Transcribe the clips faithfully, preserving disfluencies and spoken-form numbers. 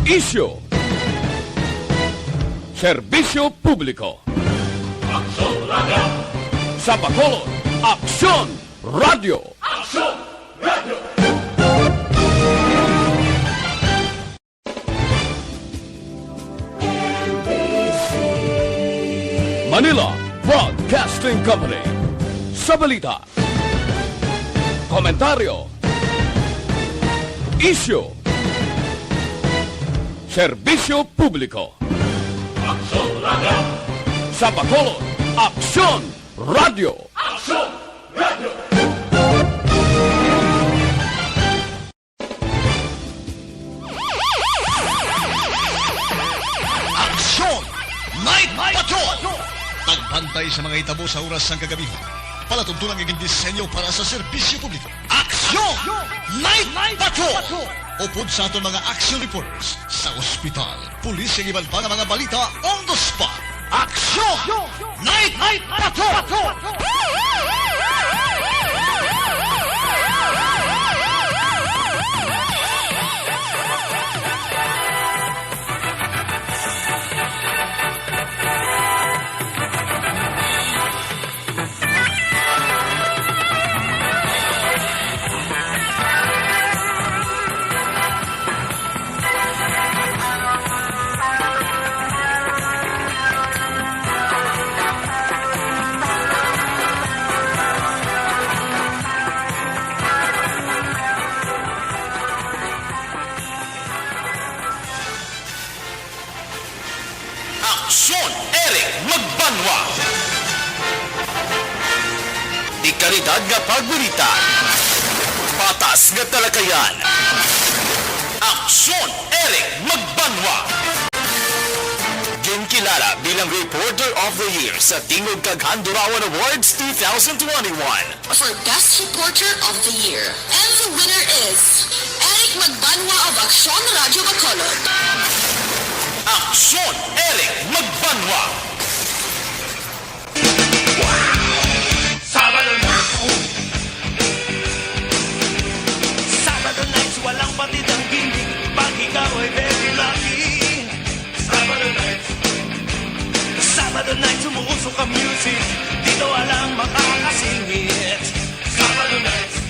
Isyu. Serbisyo publiko. Aksyon Radio. Sa Bacolod, Aksyon Radio. Aksyon Radio. Manila Broadcasting Company. Sa balita, komentaryo, isyu, serbisyo publiko. Aksyon Radio. Sa Bacolod, Aksyon Radio. Aksyon Radio. Aksyon Night Patrol! Pagbantay sa mga hitabo sa oras sang kagabi. Palatuntunan nga gindisenyo para sa serbisyo publiko. Aksyon Night Patrol! Upod sa aton mga action reporters sa ospital, pulis, kag iban pa nga mga balita on the spot. Aksyon Night Patrol! Aksyon, Eric Magbanwa. Dekalidad nga pagbalita. Patas nga talakayan. Aksyon, Eric Magbanwa. Ginkilala bilang Reporter of the Year sa Tingog kag Handurawan Awards two thousand twenty-one. For Best Reporter of the Year. And the winner is Eric Magbanwa of Aksyon Radio Bacolod. Aksyon, Eric Magbanwa. Sabado nights, walang batid ang gimmick. Pag ikaw ay very lucky. Sabado nights. Sabado nights, umuusok ang music. Dito walang makakasingit. Sabado nights.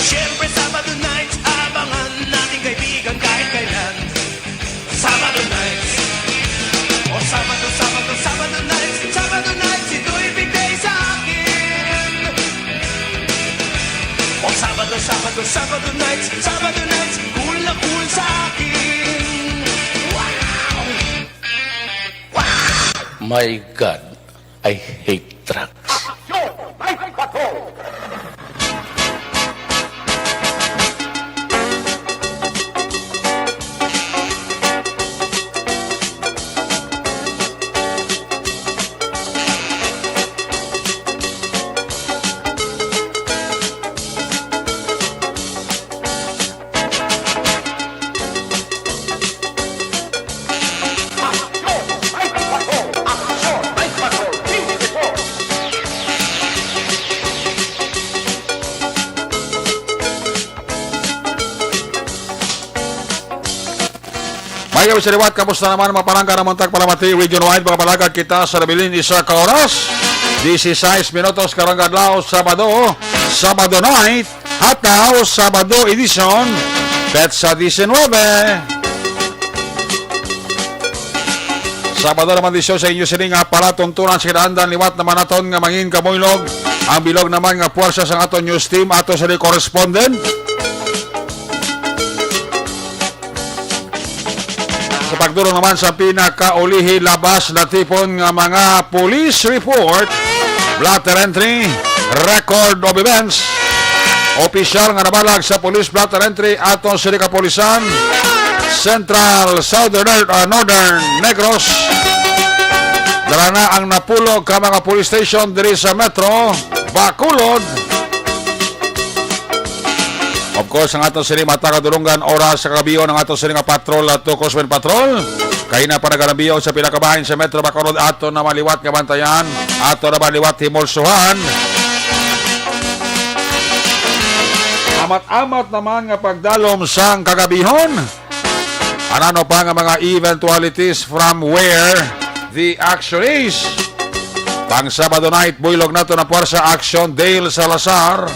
Siyempre, Sabado nights, abangan nating kaibigan kahit kailan. Sabado nights. O Sabado, Sabado, Sabado nights. Sabado nights, ito'y big day sa akin. O Sabado, Sabado, Sabado nights. Sabado nights, cool na cool sa akin. Wow! My God, I hate truck. Mayo sa liwat, kamusta naman, mga palangga, naman tag palamati, region-wide, mga palangga, kita sa nabilin, isa ka oras, dieciséis minutos, karong adlaw, Sabado, Sabado night, Hataw, Sabado edition, petsa diecinuebe. Sabado naman edition sa inyo sini nga palatuntunan sa kinaandan liwat naman naton nga mangin kamuylog. Ang bilog naman nga puwersa sa aton news team ato sa correspondent. Sa pagdurong naman sa pinakaulihi labas natipon nga mga police report, blotter entry, record of events, opisyal nga nabalag sa police blotter entry ato sa kapulisan, Central, Southern, ah, Northern Negros. Dala na ang napulo ka mga police station diri sa Metro Bacolod. Of course, ang ato sini matag kadulungan oras sa kagabion ang ato sini nga patrol, uh, Tukos Men Patrol. Kaina pa nagalambiyaw sa pila ka bahin sa Metro Bacolod, ato na maliwat nga bantayan, ato na maliwat himulsuhan. Amat-amat naman nga pagdalom sang kagabihon. Ano pa nga mga eventualities from where the action is? Pang Sabado night, buylog nato na puwersa, Action Dale Salazar.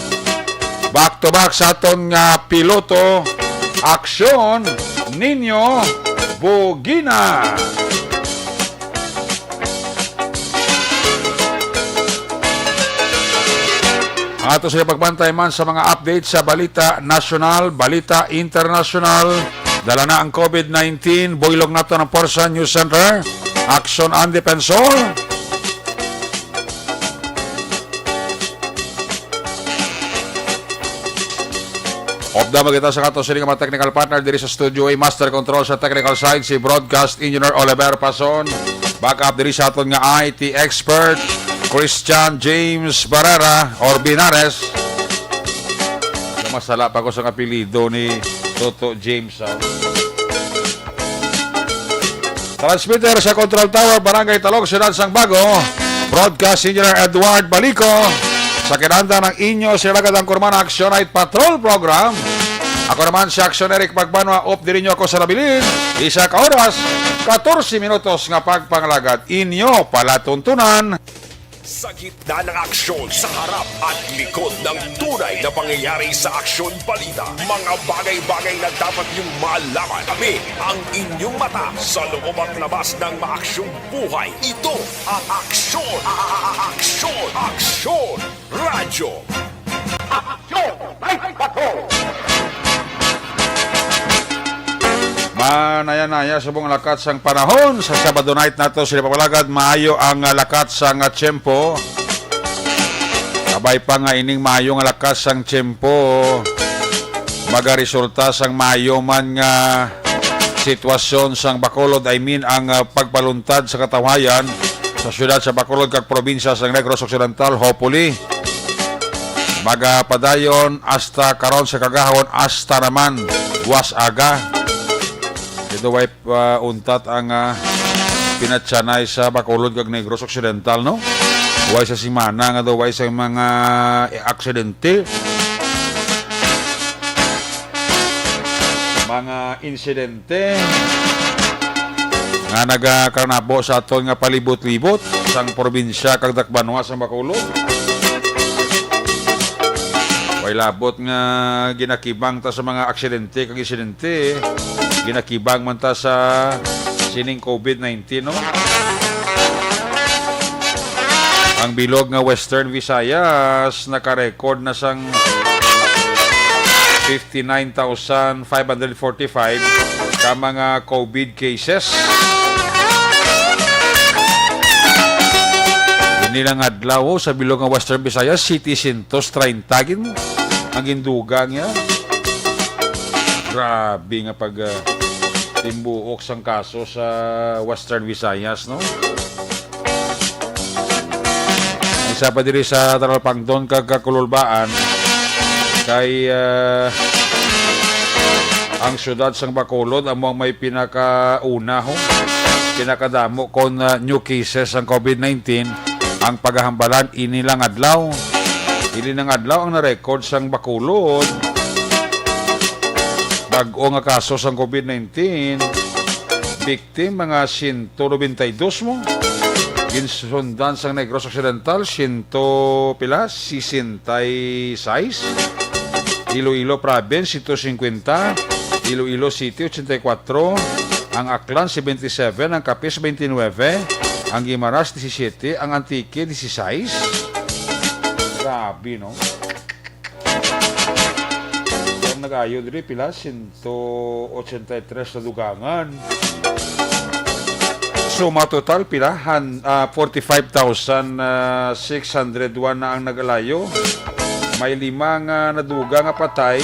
Back to back sa aton nga piloto, Action Nino Bugina. Ang ato sila pagbantay man sa mga update sa balita nasyonal, balita internasyonal. Dala na ang COVID nineteen. Buylog nato ng Porsa News Center. Action ang Defensor. Update kita sa ato sini nga mga technical partner diri sa studio, ay master control sa technical side, si broadcast engineer Oliver Pason. Backup diri sa aton nga I T expert, Christian James Barrera or Binares. Masala pa ko sa apelyido ni Toto James, ah. Transmitter sa Control Tower, Barangay Talog, Siyudad sang Bago. Broadcast Engineer Edward Balico. Sa kinanda ng inyo, sila ang kurman Action Night Patrol Program. Ako naman si Action Eric Pagbanwa, up diri nyo ako sa nabilin. Isa ka oras, katorse minutos nga pagpangalagad. Inyo palatuntunan. Sa gitna ng aksyon, sa harap at likod ng tunay na pangyayari sa Aksyon Balita, mga bagay-bagay na dapat niyong malaman. Kami ang inyong mata sa loob at labas ng maaksyong buhay. Ito ang Aksyon, a- a- a- Aksyon, Aksyon Radyo. Aksyon Night Patrol. Manaya-naya subong lakat sang panahon sa Sabado night nato sila papalagad. Maayo ang, ah, lakat sang, ah, tiyempo. Kabay pa nga ining maayo nga lakat sang tiyempo magaresulta sang maayo man nga sitwasyon sang Bacolod, I mean, ang, ah, pagpaluntad sa katawhayan sa siyudad sa Bacolod kag probinsya sang Negros Occidental. Hopefully, magapadayon hasta karon sa kagahon, hasta naman was aga. Dito way, ah, untat ang, ah, pinatsanay sa Bacolod kag Negros Occidental, no? Way sa semana nga daw way sa mga, eh, aksidente, mga insidente nga nagakarnabo sa aton nga palibot-libot sang probinsya kag dakbanwa sang Bacolod. Way labot nga ginakibang ta sa mga aksidente kag insidente, ginakibang man ta sa sining COVID nineteen, no? Ang bilog nga Western Visayas naka-record na sang fifty-nine thousand five hundred forty-five ka mga COVID cases. Ini lang adlaw, oh, sa bilog nga Western Visayas, setecientos treinta gid ang gindugang niya. Grabe nga pag, ah, timbuok sang kaso sa Western Visayas, no? Isa pa diri sa Talalpangdon kag Kakululbaan kay, ah, ang siyudad sang Bacolod amo ang may pinakauna, ho, pinakadamo kon, ah, new cases sang COVID nineteen. Ang pagahambalan ini lang adlaw. Ini lang adlaw ang na-record sang Bacolod. Bag-o nga kaso sang COVID nineteen. Victim, mga siyento nobenta y dos mo. Ginsundan sang Negros Occidental, siyento pila? Sesenta y seis. Iloilo Province, siyento singkwenta. Iloilo City, ochenta y cuatro. Ang Aklan, seventy-seven. Ang Capiz, twenty-nine. Ang Guimaras, disisiete. Ang Antique, dieciséis. Grabe, no? Ang nag-ayo diri, pila? Siyento ochenta y tres na dugangan. So, matotal, pila? Han-, ah, forty-five thousand six hundred one na ang nagalayo. May lima nga naduga nga patay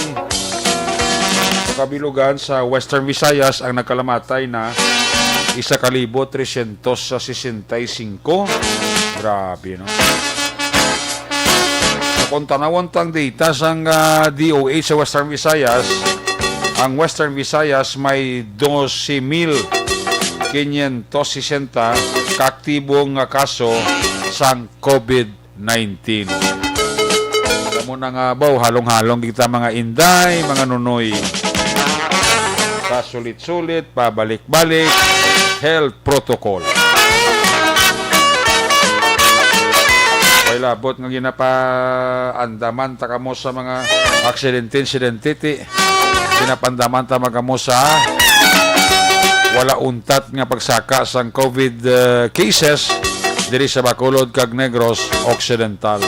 sa kabilugan sa Western Visayas. Ang nagkalamatay na isa ka libo tresyentos sesenta y singko. Grabe, no? So, kung tanawon tang data sang, ah, D O H sa Western Visayas, ang Western Visayas may doce mil quinientos sesenta ka aktibo nga kaso sang COVID nineteen. Alam mo na nga ba, halong-halong kita, mga inday, mga nunoy. pasulit-sulit, pabalik-balik, health protocol. May labot nga ginapaandaman ta kamo sa mga aksidente-insidente, ti. Ginapandaman ta magamo sa wala untat nga pagsaka sang COVID, uh, cases diri sa Bacolod kag Negros Occidental.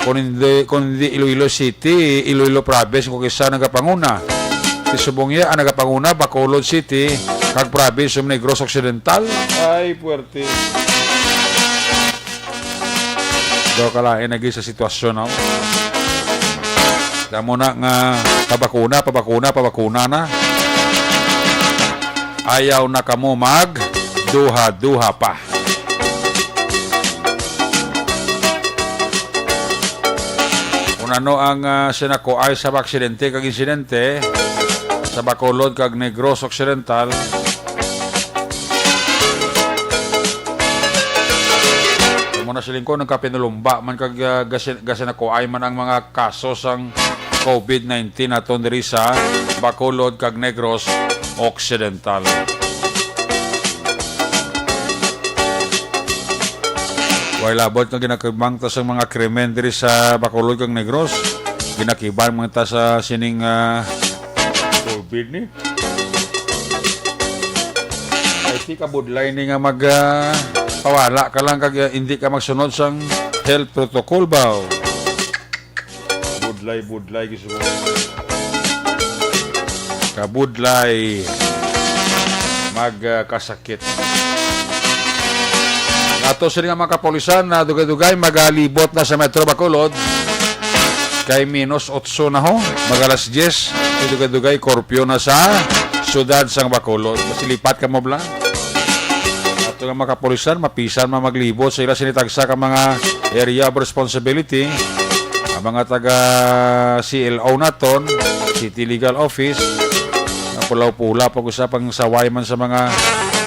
Kung hindi, kung hindi Iloilo City, Iloilo Province kung kisa nagapanguna. Ti subong iya ang nagapanguna, Bacolod City, kag Province of Negros Occidental. Ay, puwerte. Do kalain lagi sa sitwasyon, no? Damo na nga pabakuna, pabakuna, pabakuna na. Ayaw na kamo mag duha-duha pa. Kung ano ang, ah, sinakuay sa aksidente kag insidente sa Bacolod kag Negros Occidental, amo na siling ko, nagkapinulumba man kag, ah, gasi-, gasinakuay man ang mga kaso sang COVID nineteen naton diri sa Bacolod kag Negros Occidental. Way labot nga ginakibang ta sa mga krimen diri sa Bacolod kag Negros. Ginakiban man ta sa sining, ah, COVID ni. Ay, si kabudlay ni nga mag, ah, pawala ka lang kag, ah, hindi ka magsunod sang health protocol ba? Budlay, budlay, gusto ko. Kabudlay. Mag, ah, kasakit. Ato sini nga mga kapulisan na dugay-dugay magalibot na sa Metro Bacolod. Kay minus otso na ho, mag alas diyes. Kay dugay-dugay, curfew na sa siyudad sang Bacolod. Masilipat ka mo, bla? Ato nga mga kapulisan, mapisan man maglibot sa ila sini tagsa ka mga area of responsibility. Ang mga taga C L O naton, City Legal Office, ang pulaw-pula pag-usap ang saway man sa mga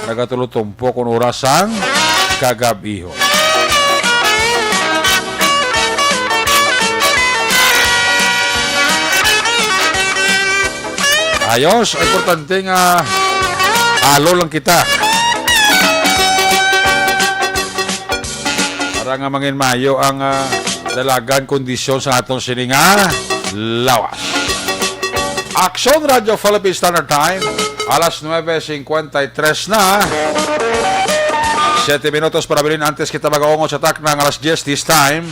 nagatulutumpo kung oras sang kagab-ihon. Ayos, importante nga alo lang kita. Para nga mangin mayo ang, ah, dalagan kondisyon sa atong sini nga lawas. Aksyon Radyo Philippine Standard Time, alas nuebe cincuenta y tres na. Siyete minutos para bilin antes kita magaungot sa takna nga alas diyes this time.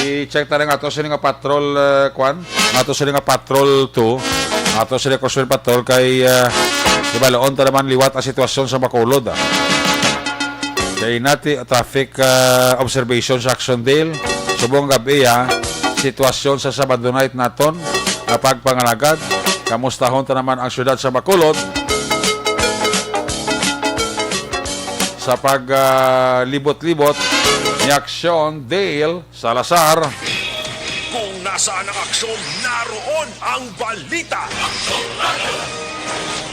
I-check ta lang ato sini nga patrol, eh, kwan? Ato sini nga patrol two. Ato sini nga Cruzman Patrol kay, eh, ibaloon ta naman liwat ang sitwasyon sa Bacolod, ah. Kay nati traffic, ah, observation sa Aksyon Dale. Subong gab-i, ah, sitwasyon sa Sabado night naton nga pagpangalagad. Kamustahon ta naman ang siyudad sa Bacolod sa pag, ah, libot-libot ni Aksyon Dale Salazar. Kung nasaan ang aksyon, naroon ang balita.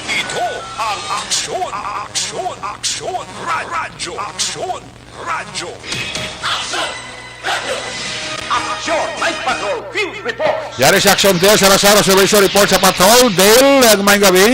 Ito ang Aksyon, Aksyon, Aksyon, Ra-, Radyo, Aksyon, Radyo. Aksyon! Aksyon! Night Patrol Field Report! Yari sa Aksyon Dale Salazar, Observation Report sa Patrol. Dale, ang maayong gabi.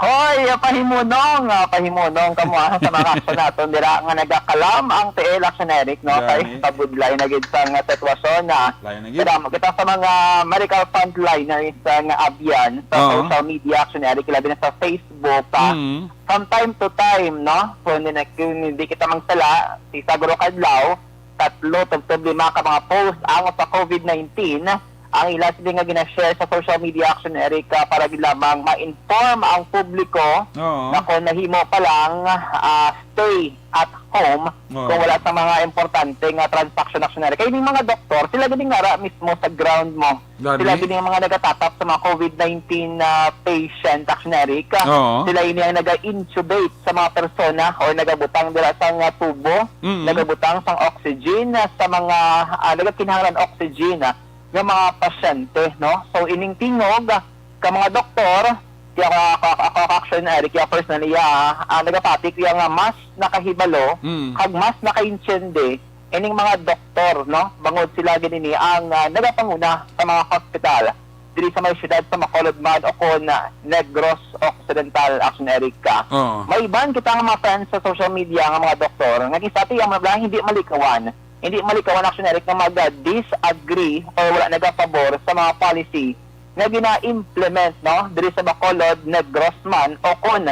Hoy, ah, pahimunong, ah, pahimunong kamo, ah, sa mga aksyon naton dira nga nagakalam ang T L Aksyon Eric, no? Gani. Kay pabudlay na gid sang sitwasyon na. Layo na gid. Salamat kita sa mga medical frontliners, ah, nga abyan sa Oo. social media, Aksyon Eric, labi na sa Facebook, ah. Mm. From time to time, no? Kung hindi na, kung hindi kita magsala, sa isa guro ka adlaw, tatlo tubtob lima ka mga post ang sa COVID nineteen ang ila sini nga gina-share sa social media, Aksyon Eric, ah, para gid lamang ma-inform ang publiko Oo. na kung nahimo pa lang, ah, stay at home Oo. kung wala sa mga importante nga transaction, Aksyon Eric. Kay ning mga doktor, sila gid nga ra mismo sa ground mo. Gani? Sila gid nga mga nagatatap sa mga COVID nineteen, ah, patient, Aksyon Eric. Oo. Sila ini ang naga-intubate sa mga persona o nagabutang dira sa nga tubo, Mm. nagabutang sang oxygen, ah, sa mga, ah, nagakinahanglan oxygen, ah, nga mga pasyente, no? So, ining tingog, ah, ka mga doktor, kaya ako, ako, ako, ako, Aksyon Eric, kaya personally, ah, ah, nagapati ko iya nga mas nakahibalo, Mm. kag mas nakaintiende ining mga doktor, no? Bangod sila gid ini ang, ah, nagapanguna sa mga hospital. diri sa may siyudad sa Bacolod man o kon, ah, Negros Occidental, Action Eric, ah. Oo. May iban kita nga mga friends sa social media nga mga doktor nga ginsabi ang mga bala hindi malikawan, hindi malikawan, Action Eric, nga mag-disagree o wala nagapabor sa mga policy nga gina-implement, no, diri sa Bacolod, Negros man o kon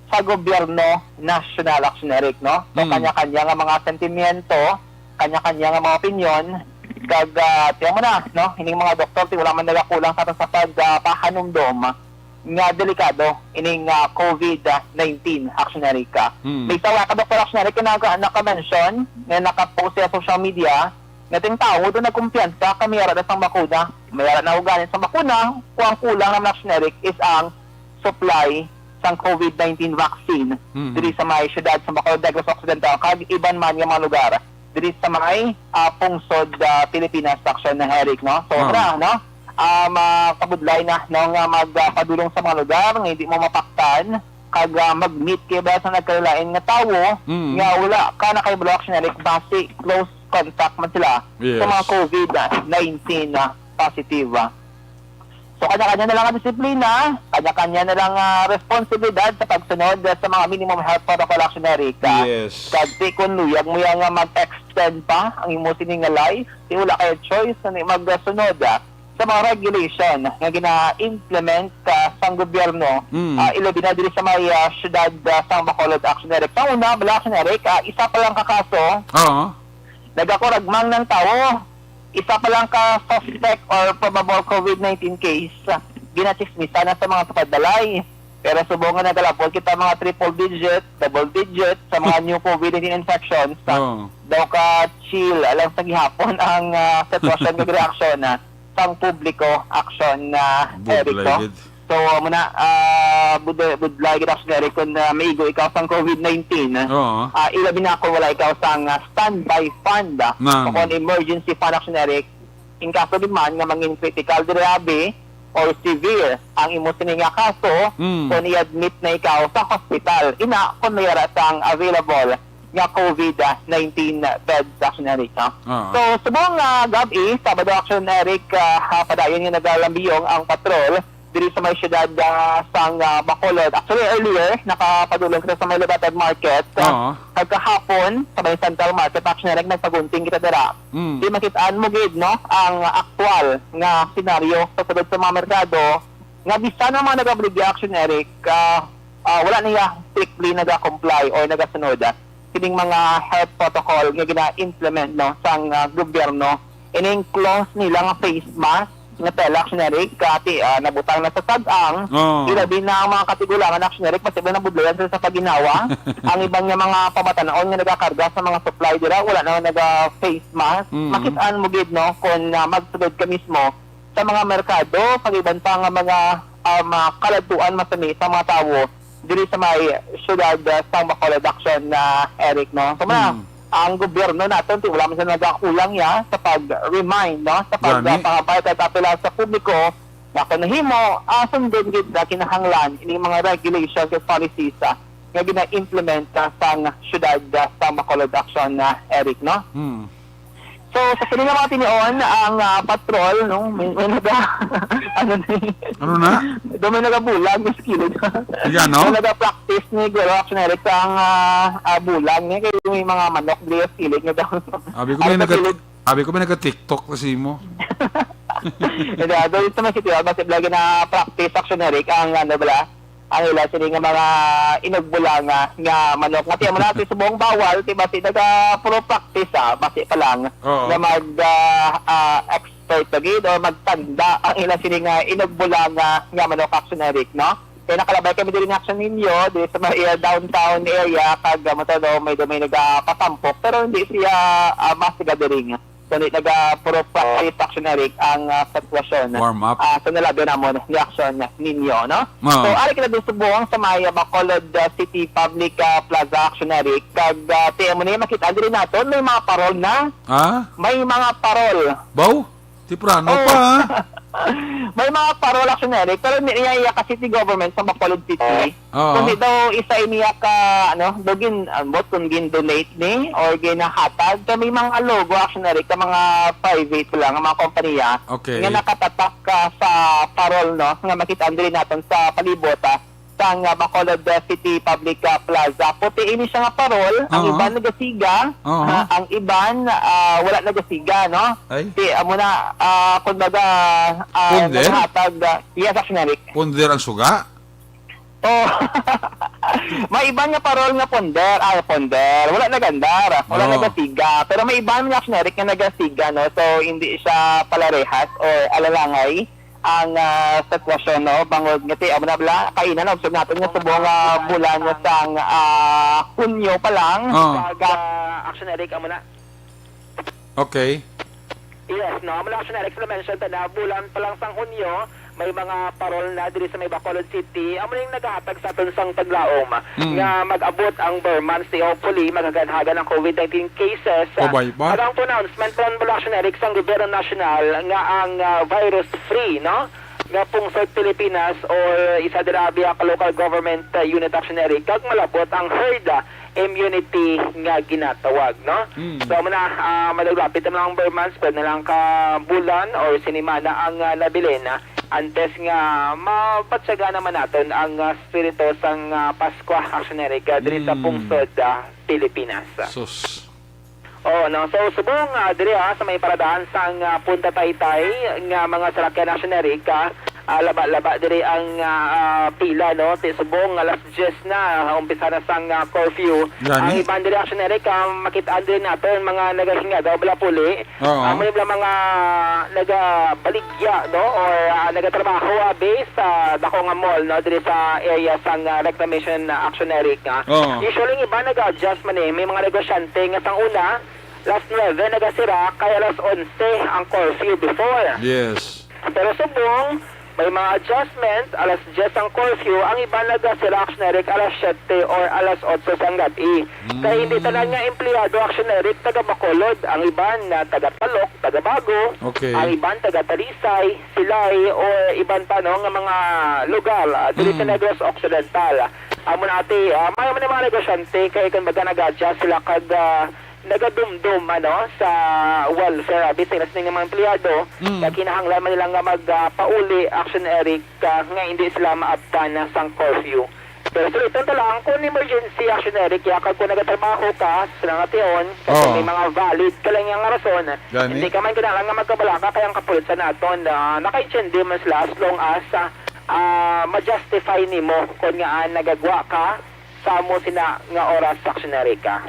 sa gobyerno nasyonal, Action Eric, no? So, Mm. kanya-kanya nga mga sentimiento, kanya-kanya nga mga opinyon, kag, ah, tiyan mo na, no? Ining mga doktor, ti wala man nagakulang sa, sa pag, ah, pahanumdom nga delikado ining, ah, covid nineteen, Action Eric, ah. Mm. May isa ka doktor, Action Eric, nga naka-, naka-mention, nga naka-post sa social media, nga ting tawo do nagkumpiyansa kay may ara na sang bakuna. May ara na uganin sang bakuna, kung ang kulang naman, Action Eric, is ang supply sang covid nineteen vaccine Mm. diri sa may siyudad sa Bacolod, Negros Occidental, kag iban man nga mga lugar diri sa may, ah, pungsod, ah, Pilipinas, Action Eric, no? So, Ah. sobra, no? Ah, makabudlay na, no, nga magpadulong sa mga lugar nga hindi mo mapaktan, kag, ah, mag-meet kay ba sa nagkalain nga tawo Mm. nga wala ka nakahibalo, Action Eric, basi close contact man sila Yes. sa mga covid nineteen na positive, ah. So, kanya-kanya na lang ang disiplina, kanya-kanya na lang, ah, responsibilidad sa pagsunod sa mga minimum health protocol, Action Eric, ah. Yes. Kag ti kun luyag mo yan nga mag-extend pa ang imo sining nga life, ti wala kayo choice na magsunod, ah, sa mga regulation nga gina-implement, ah, sang gobyerno, Mm. ah, ilabi na diri sa may, ah, siyudad, ah, sang Bacolod, Action Eric. Sa una, bala, Action Eric, ah, isa pa lang ka kaso, Oo. nagakuragmang ng tawo. Isa pa lang ka suspect or probable covid nineteen case, ah, ginachismisan na sa mga tupad balay. Pero subong nga nagalabot kita mga triple digit, double digit sa mga new covid nineteen infections, ah, Oo. daw ka chill alang sa gihapon ang, ah, sitwasyon kag reaksyon, ah, sang publiko, Action, ah, Eric, no? Budlay gid. So, amo na, ah, bud-, budlay gid, Action Eric, kung, ah, maigo ikaw sang covid nineteen, ah, Oo. ah, ilabi na kung wala ikaw sang, ah, standby fund, ah, Nang. o kung emergency fund, Action Eric, in kaso gid man nga mangin critical, grabe, or severe ang imo sini nga kaso, Mm. kung i-admit na ikaw sa hospital. Ina, kung may ara sang available nga covid nineteen beds, Action Eric, no? Ah. So, subong nga gab-i, Sabado, Action Eric, ah, ha, padayon nga nagalambiyong ang patrol diri sa may siyudad, ah, sang, ah, Bacolod. Actually, earlier, nakapadulong kita sa may Libertad Market, ah, Ah. kag kahapon, sa may Central Market, Action Eric, nagpagunting kita dira. Mm. Di makit-an mo gid, no, ang aktual nga senaryo sa sulod sa mga merkado, nga bisan ang mga nagabaligya, Action Eric, ah, ah, wala niya strictly nagakomply or nagasunod, ah, kining mga health protocol nga gina-implement, no, sang, ah, gobyerno. Ining cloth nila nga face mask nga tela, Action Eric, kati, ah, nabutang na sa sag-ang. Oh. Ilabi na ang mga katigulangan, Action Eric, mas iba nabudlayan sila sa paginawa. Ang iban nga mga pamatan-on nga nagakarga sa mga supply dira, wala na naga-face mask. Mm. Makit-an mo gid, no, kung, ah, magsulod ka mismo sa mga merkado, pag-iban pa nga mga, um, ah, kaladtuan masami sa mga tawo diri sa may siyudad, ah, sa Bacolod, Action, ah, Eric, no? So, mga, Mm. ang gobyerno naton, ti wala man sila nagakulang ya sa pag-remind, no? Sa pag, Gani. ah, pangabay kag apela sa publiko nga kung nahimo, ah, sundon gid na kinahanglan ining mga regulations ug policies, ah, nga gina-implement, ah, sang siyudad, ah, sa Bacolod, Action, ah, Eric, no? Mm. So, sa sini nga mga tinion, ang, ah, patrol, no, may, may naga-, ano ni? Ano na? Daw may nagabulag, Miss Kilid. Sige, ano? May naga-practice ni Guro Action Eric sa ang, ah, ah, bulag ni, kay may mga manok diri sa kilid nga daw. Abi ko may Ano sa naga-, kilid? Abi ko may naga-TikTok na si mo. Hindi, ah, doon sa may sitio, basta lagi na practice, Action Eric, ang ano bala, ang ila sini nga mga inugbulanga nga manok. Nga tiyan mo na, si subong bawal, ti basi naga puro practice, ah, basi pa lang Oo. nga mag, ah, ah, expert na gid o magtanda ang ila sini nga inugbulanga nga manok, Action Eric, no? Kaya nakalabay kami diri nga Action ninyo, diri sa may, ah, downtown area, kag, ah, mo to, no, may, may nagapasampok, pero hindi siya, ah, mas gathering. So, ni-, naga puro practice, Action Eric, ang, ah, sitwasyon. Warm up. Ah, sa nalabi namon ni Action ninyo, no? Oo. So, ari kita dun subong sa may, ah, Bacolod, ah, City Public, ah, Plaza, Action Eric. Kag, ah, tiyan mo ni, makita diri naton, may mga parol na. Ah? May mga parol. Baw? Temprano Oo. pa, ah. May mga parol, Action Eric, pero hindi niya iya ka city government sa Bacolod City. Oo. Kundi daw isa iniya ka, ano, daw gin-, ambot kung gin-donate ni or ginahatag. Kay may mga logo, Action Eric, ka mga private lang, mga kompanya Okay. nga nakatatak ka sa parol, no, nga makita diri naton sa palibot, ah, sang, ah, Bacolod, ah, City Public, ah, Plaza. Puti ini siya nga parol, ang Oo. iban nagasiga, Oo. ah, ang iban, ah, wala nagasiga, no? Ay. Ti, amo na, ah, kumbaga, ah, Punder? naghatag, ah, yes, Action Eric. Punder ang suga? Oh. May iban nga parol nga punder, ah, punder. Wala nagandar, wala Oo. nagasiga. Pero may iban nga, Action Eric, nga nagasiga, no? So, hindi siya palarehas or alalangay ang, ah, sitwasyon, no? Bangod nga ti, amo na bala, kaina na, observe natin nga subong, ah, bulan nga sang, ah, Hunyo pa lang. Oo. Kag, ah, Action Eric, amo na. Okay. Yes, no? Amo na, Action Eric, sa mention ta na, bulan pa lang sang Hunyo, may mga parol na diri sa may Bacolod City. Amo ning nagahatag sa aton sang paglaom Mm. nga mag-abot ang Burr months, di hopefully, maghaganhagan ang covid nineteen cases. Oh, bay pa? Kag ang pronouncement pa lang, Action Eric, sang Gobyerno Nasyonal nga ang, ah, virus-free, no? Nga pungsod Pilipinas or isa dira biya ka local government, ah, unit, Action Eric, kag malabot ang herd, ah, immunity nga ginatawag, no? Mm. So, amo na, ah, madagdapit na lang ang Burr months, pwede na lang ka bulan or sinimana ang, ah, nabilin, ah, antes nga mabatyagan naman naton ang, ah, spirito sang, ah, Paskwa, Action Eric, ah, diri sa Mm. pungsod, ah, Pilipinas. Sus. Oo, no? So, subong, ah, diri, ah, sa may paradahan sang, ah, Punta Taytay nga mga salakyan, Action Eric, ah, ah, laba-laba diri ang, ah, ah, pila, no? Ti subong alas diyes na, ah, umpisa na sang, ah, curfew. Gani? Ang iban diri, Action Eric, ah, makit-an diri naton mga nagahingadaw, bala puli. Oo. Amo ni bala mga nagabaligya, no? Or, ah, nagatrabaho, abi, sa dako nga mall, no? Diri sa area sang, ah, reclamation, ah, Action Eric, ah. Oo. Usually, ang iban nag-adjust man, eh. May mga negosyante nga sang una, alas nuebe nagasira, kay alas onse ang curfew before. Yes. Pero subong, may mga adjustment, alas diyes ang curfew, ang iban nagasira, Action Eric, alas siyete or alas otso sang gab-i. Kay hindi Mm. tanan nga empleyado, Action Eric, taga Bacolod. Ang iban na taga Talok, taga Bago. Okay. Ang iban taga Talisay, Silay, or iban pa, no, nga mga lugar, ah, diri sa Mm. Negros Occidental. Amo na, ati, ah, may mga negosyante kay, kumbaga, nag-adjust sila kag, ah, nagadumdom, ano, sa welfare, abi, sa ilas ning mga empleyado, Mm. nga kinahanglan man nila nga mag, ah, pauli, Action Eric, ah, nga hindi sila maabtan na sang curfew. Pero suliton ta lang, kung emergency, Action Eric, ya, kag kung nagatrabaho ka sa nangation, kag kung Oo. may mga valid ka lang nga rason, Gani? hindi ka man kinahanglan nga magkabalaka, kay ang kapulisan naton, ah, nakaintindi man sila as long as, ah, ah, ma-justify nimo kung nga, ah, nagagwa ka sa amo sina nga oras, Action Eric, ah.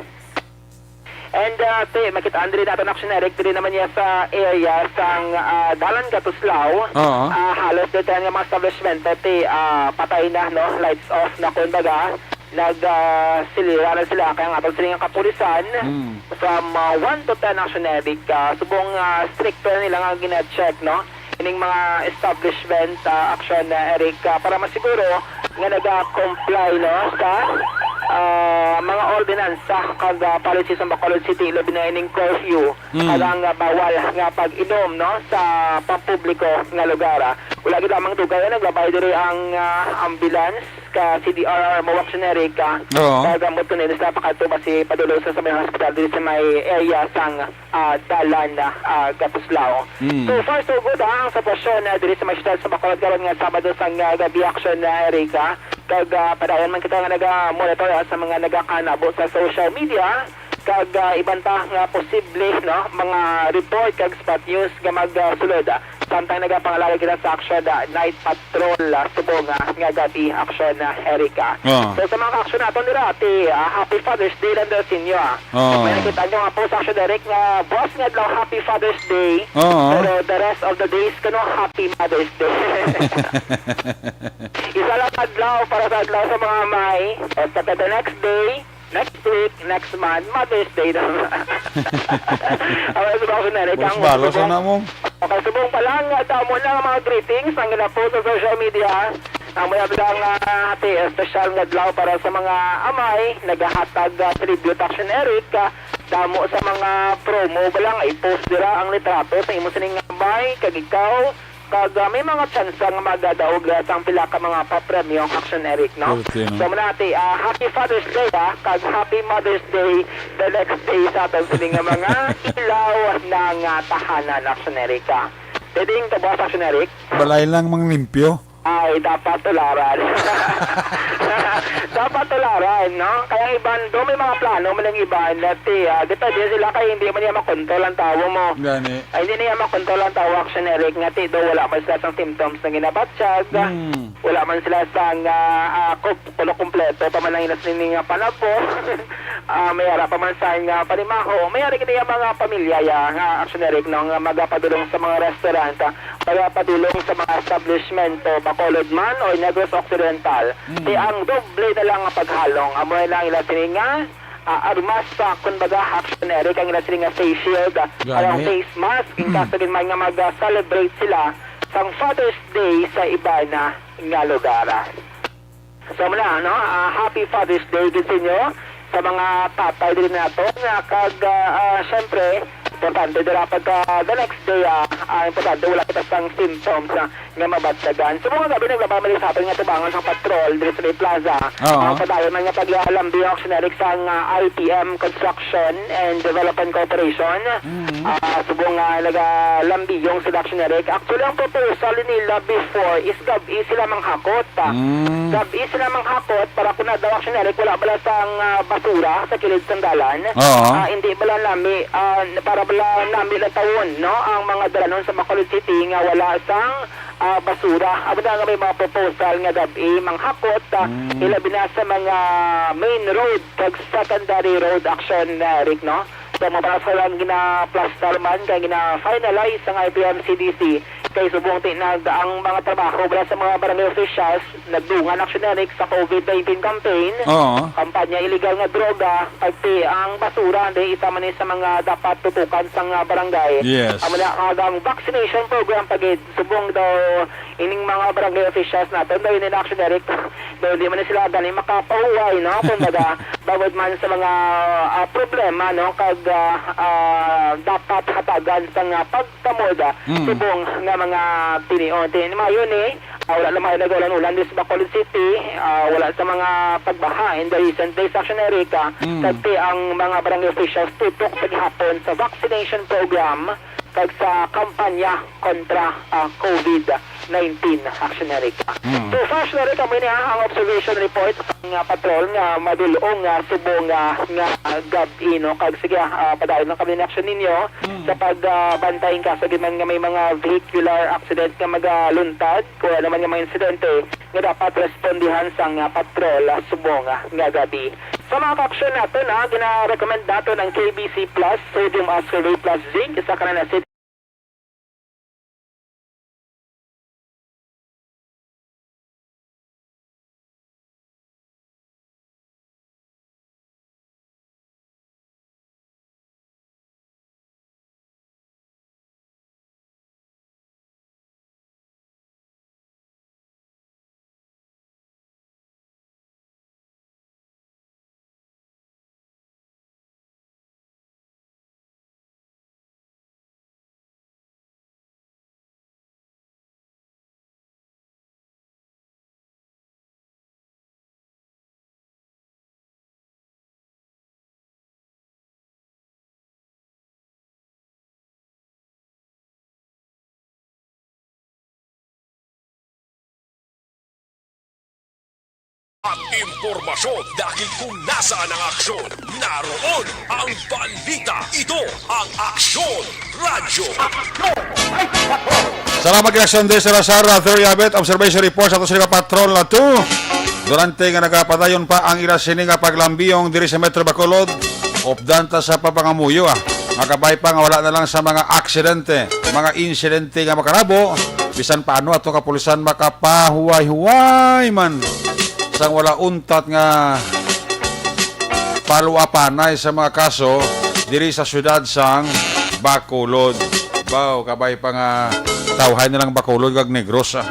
And, uh, ti, makit-an diri naton, Action Eric, diri naman niya sa area sang, uh, Dalan Gatuslao. Oo. Uh, halos dito nga mga establishment, ti, uh, patay na, no? Lights off na, kumbaga. Nag, uh, silira na sila. Kaya nga, aton sila nga kapulisan, Mm. from, uh, one to ten, Action Eric, uh, subong, uh, stricto na nila nga gina-check, no? Ining mga establishment, ah, Action, ah, Eric, ah, para masiguro nga naga-comply, no, sa, ah, mga ordinansa kag, ah, policy sa Bacolod City, labi na ining curfew, Mm. kag ang, ah, bawal nga pag-inom, no, sa pampubliko nga lugar, ah. Wala gid lamang dugay, ah, naglabay diri ang, ah, ambulance ka C D R R mo, Action Eric, ah. Oo. Kag ambot kuno ini sila pakadto basi padulong sa, sa may hospital diri sa may area sang ah, Dalan, ah, Gatuslao. Mm. So far, so good, ah, ang sitwasyon, ah, diri sa may siyudad sa Bacolod karon nga Sabado sang, ah, gab-i, Action, ah, Erica. Kag, ah, padayon man kita nga naga-monitor, ah, sa mga nagakanabo sa social media. Kag, ah, iban pa nga posible, no, mga report kag spot news nga magsulod, ah, samtang nagapangalagad kita sa Action, ah, Night Patrol, ah, subong, ah, nga gab-i, Action, ah, Erica. Ah. So, sa mga ka-action naton dira, ti, ah, Happy Father's Day lang daw sa inyo, ah. Oo. May nakita nyo nga post, Action Eric, nga buwas nga adlaw, Happy Father's Day. Oo. Pero the rest of the days, kano, Happy Mother's Day. Isa lang adlaw para sa adlaw sa mga amay. Basta the next day, next week, next month, Mother's Day na. Awa, sa Action Eric, Boss ang Balos, subong, ano mo? Okay, subong pa lang, ah, damo na ang mga greetings ang ginapost sa social media. Ang may abdang, ah, ati, espesyal nga adlaw para sa mga amay, nagahatag, ah, tribute, Action Eric, ah, damo sa mga promo ba lang, i-post dira ang litrato sa imo sining amay, kag ikaw, Kag, ah, may mga tsansa nga magadaog, ah, sang pila ka mga papremyo ang Action Eric, no? Pwerte, no? So, muna, ati, ah, happy Father's Day, ah, kag happy Mother's Day the next day sa aton sini nga mga ilaw nga, ah, tahanan, Action Eric, ah. Pwedeng tubas, Action Eric? Balay lang manglimpyo. Ay, dapat tularan. Dapat tularan, no? Kaya ang iban, do may mga plano man ang iban, ati, ah, depende sila kay hindi man niya makontrol ang tawo mo. Gani. Ay, hindi niya makontrol ang tawo, Action Eric, nga ti do wala man sila sang symptoms nga ginabatyag, Hmm. wala man sila sang, ah, ah, kup-, kuno kumpleto pa man ang ilas nini nga panabo. Ah, may ara pa man sang, ah, panimaho. May ara kini nga mga pamilya, ya, nga, Action Eric, no, nga magapadulong sa mga restaurant, ah, magapadulong sa mga establishment, o Bacolod man o Negros Occidental. Hmm. Ti ang doble na lang nga paghalong. Amo na ang ila sini nga ah, armas sa, kumbaga, Action Eric, ang ila sini nga face shield, ah, Gani. ang face mask, in kaso gid man nga mag-celebrate sila sang Father's Day sa iba na nga lugar. So, muna, no? Ah, happy Father's Day gid sa inyo, sa mga tatay diri nato, nga kag, ah, ah, syempre, importante dira pagka the next day, ah, ah, importante wala kita sang symptoms, ah, nga mabatyagan. Subong nga gab-i, naglabay man sa aton nga tubangan sang patrol diri sa may plaza. Oo. Ang padayon man nga paglambi, Action Eric, sang, ah, I T M Construction and Development Corporation. Mm. Ah, subong nga nagalambiyong sila, Action Eric. Actually, ang proposal nila before is gab-i sila manghakot, ah. Mm. Gab-i sila manghakot para kun daw, Action Eric, wala bala sang, ah, basura sa kilid sang dalan. Oo. Ah, hindi bala nami, ah, para bala nami latawon, no, ang mga dalanon sa Bacolod City nga wala sang ah, basura. Amo na nga may mga proposal nga gab-i manghakot, ah, Mm. ilabi na sa mga main road kag secondary road, Action, ah, Rick, no? So, mga para sa lang ginaplastar man kay gina-finalize ang I P M C D C kay subong tinag ang mga trabaho para sa mga barangay officials nagdungan, Action Eric, sa covid nineteen campaign, Oo. kampanya illegal nga droga, pagti ang basura, di isa man ni sa mga dapat tutukan sang, ah, barangay. Yes. Amo na, kag ang vaccination program pa gid, subong daw ining mga barangay officials naton, daw ini na, Action Eric, daw hindi man ni sila gani makapahuway, no? Kumbaga, bangod man sa mga, ah, problema, no? Kag, ah, ah, dapat hatagan sang, ah, pag tamod, ah, Mm. subong nga mga tinion. Tinimayo ni, ah, wala lamang nag-ulan-ulan diri sa Bacolod City, ah, wala sa mga pagbaha in the recent days, Action Eric, ah, Mm. kagti ang mga barangay officials tutok sa gihapon sa vaccination program kag sa kampanya kontra, ah, covid nineteen, Action Eric. Mm. So, Action Eric, kami niya ang observation report sa nga patrol nga madulong nga subong nga, nga gab-i, no? Kag sige, ah, padayon lang kami ni Action ninyo. Mm. Sa pag, ah, bantay in kaso gid man nga may mga vehicular accident nga magaluntad, kung ano man nga mga insidente nga dapat respondihan sang, ah, patrol, ah, subong, ah, nga gab-i. Sa mga ka-action naton, ah, gina-recommend naton ang K B C Plus, Sodium Ascorbate Plus Zinc, sa kanang At impormasyon, dahil kung nasaan ang aksyon, naroon ang balita. Ito ang Aksyon Radyo. Salamat kay Aksyon de Sarasara, Theriabet. Observation report sa ato sila patrol na to. Durante nga nagapadayon pa ang ila sini nga paglambiyong diri sa Metro Bacolod, updan ta sa papangamuyo, ah. Makabay pa nga wala na lang sa mga aksidente, mga insidente nga makarabo, bisan paano ato kapulisan makapahuway-huway man sang wala untat nga paluapanay sa mga kaso diri sa siyudad sang Bacolod. Baw, kabay pa nga tawhay na lang Bacolod kag Negros, ah.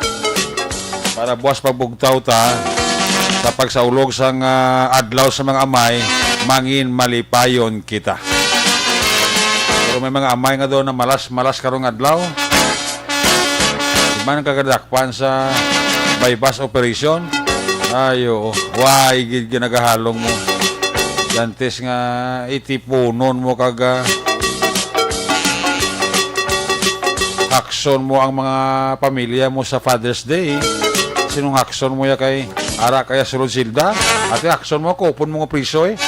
Para buwas pagbugtaw ta sa pagsaulog sang, ah, adlaw sa mga amay, mangin malipayon kita. Pero may mga amay nga doon na malas-malas karong adlaw. man ka kadakpan sa buy-bust operation? Ay, oo. Why gid ginagahalong mo? Dantes nga itipunon mo kag, ah, hakson mo ang mga pamilya mo sa Father's Day. Sinong hakson mo ya kay ara kaya sulod silda? Ate, hakson mo, kupon mo nga priso, eh.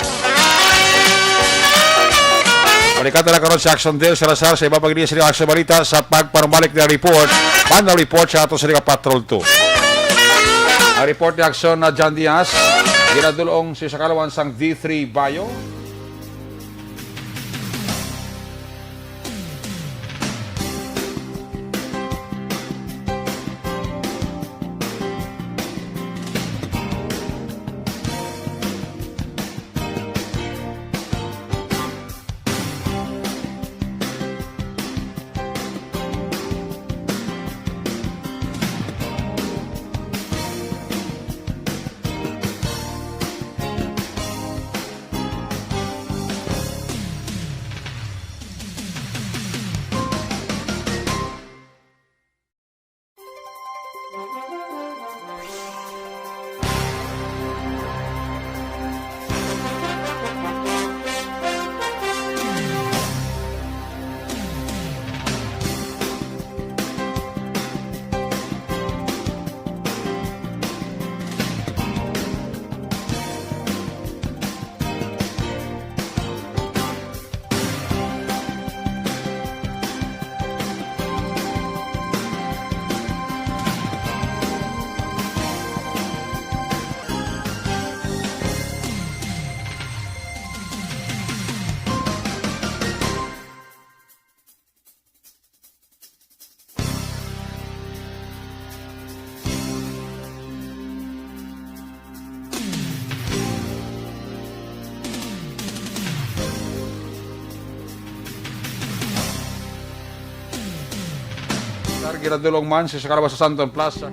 Balikan ta na karon si Action Del Salazar sa iba pag sa Action Balita sa pagpanumalik na report. Banda report sa ato sa Liga Patrol two. Ang report ni Action na John Diaz, ginadulong si sa kalawan sang D three Bayo. Sir, ginadulong man si Sakaraba sa Santon Plaza.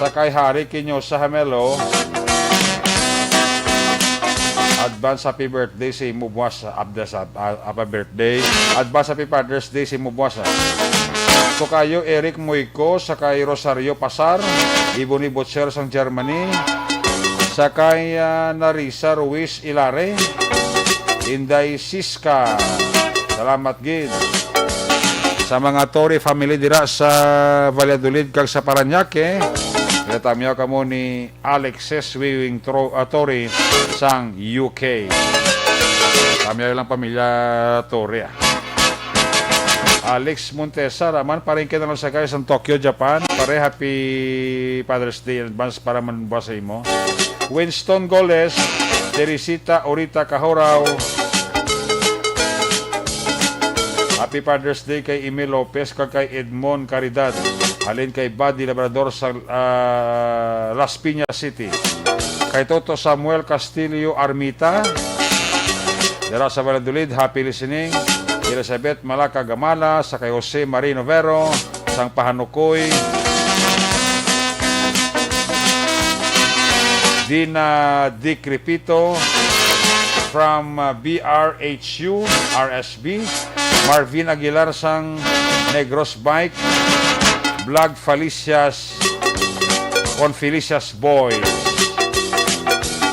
Sa kay Harry Quiñosa Hamelo, advance happy birthday sa imo buwas, abdas, ab-, ah, apa birthday. Advance happy Father's Day sa imo buwas, ah. Tokayo Eric Moico, sa kay Rosario Pasar, Ebony Butcher sang Germany, sa kay, ah, Narisa Ruiz Ilare, Inday Siska. Salamat gid. Sa mga Torre family dira sa Valladolid kag sa Parañaque, ginatamyaw kamo ni Alexis Wiwing Tro-, ah, Torre sang U K. Tamyaw lang pamilya Torre, ah. Alex Montesa, raman, paring kita lang sa guys sa Tokyo, Japan. Pare, happy Father's Day in advance para man ba sa imo. Winston Goles, Teresita Orita Cahoraw. Happy Father's Day kay Emil Lopez kag kay Edmond Caridad. Halin kay Buddy Labrador sa, ah, Las Piñas City. Kay Toto Samuel Castillo Armita, dira sa Valladolid, happy listening. Elizabeth Malaca Gamala, sa kay Jose Marino Vero, sang Pahanukoy. Dina Di Crepito from, uh, B R H U, R S B. Marvin Aguilar sang Negros Bike. Vlog Felicias on Felicias Boys.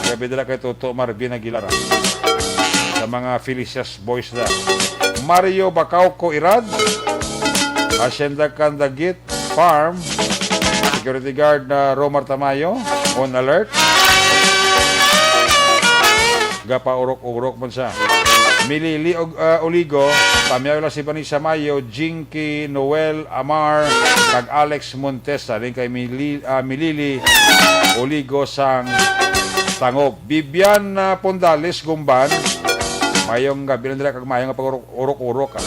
Grabe dala kay Toto Marvin Aguilar, ah. Sa mga Felicias Boys na. Mario Bacauco Irad, Hacienda Candagit Farm. Security guard na Romar Tamayo, on alert. Gapaurok-urok man siya. Milili og, ah, Oligo, pamyaw lang si Vanessa Mayo, Jinky Noel Amar, kag Alex Montes, halin kay Mili-, ah, Milili Oligo sang Tangog. Bibian, ah, Pondales Gumban, mayong gabi lang dira kag mayong pag-urok-urok, ah.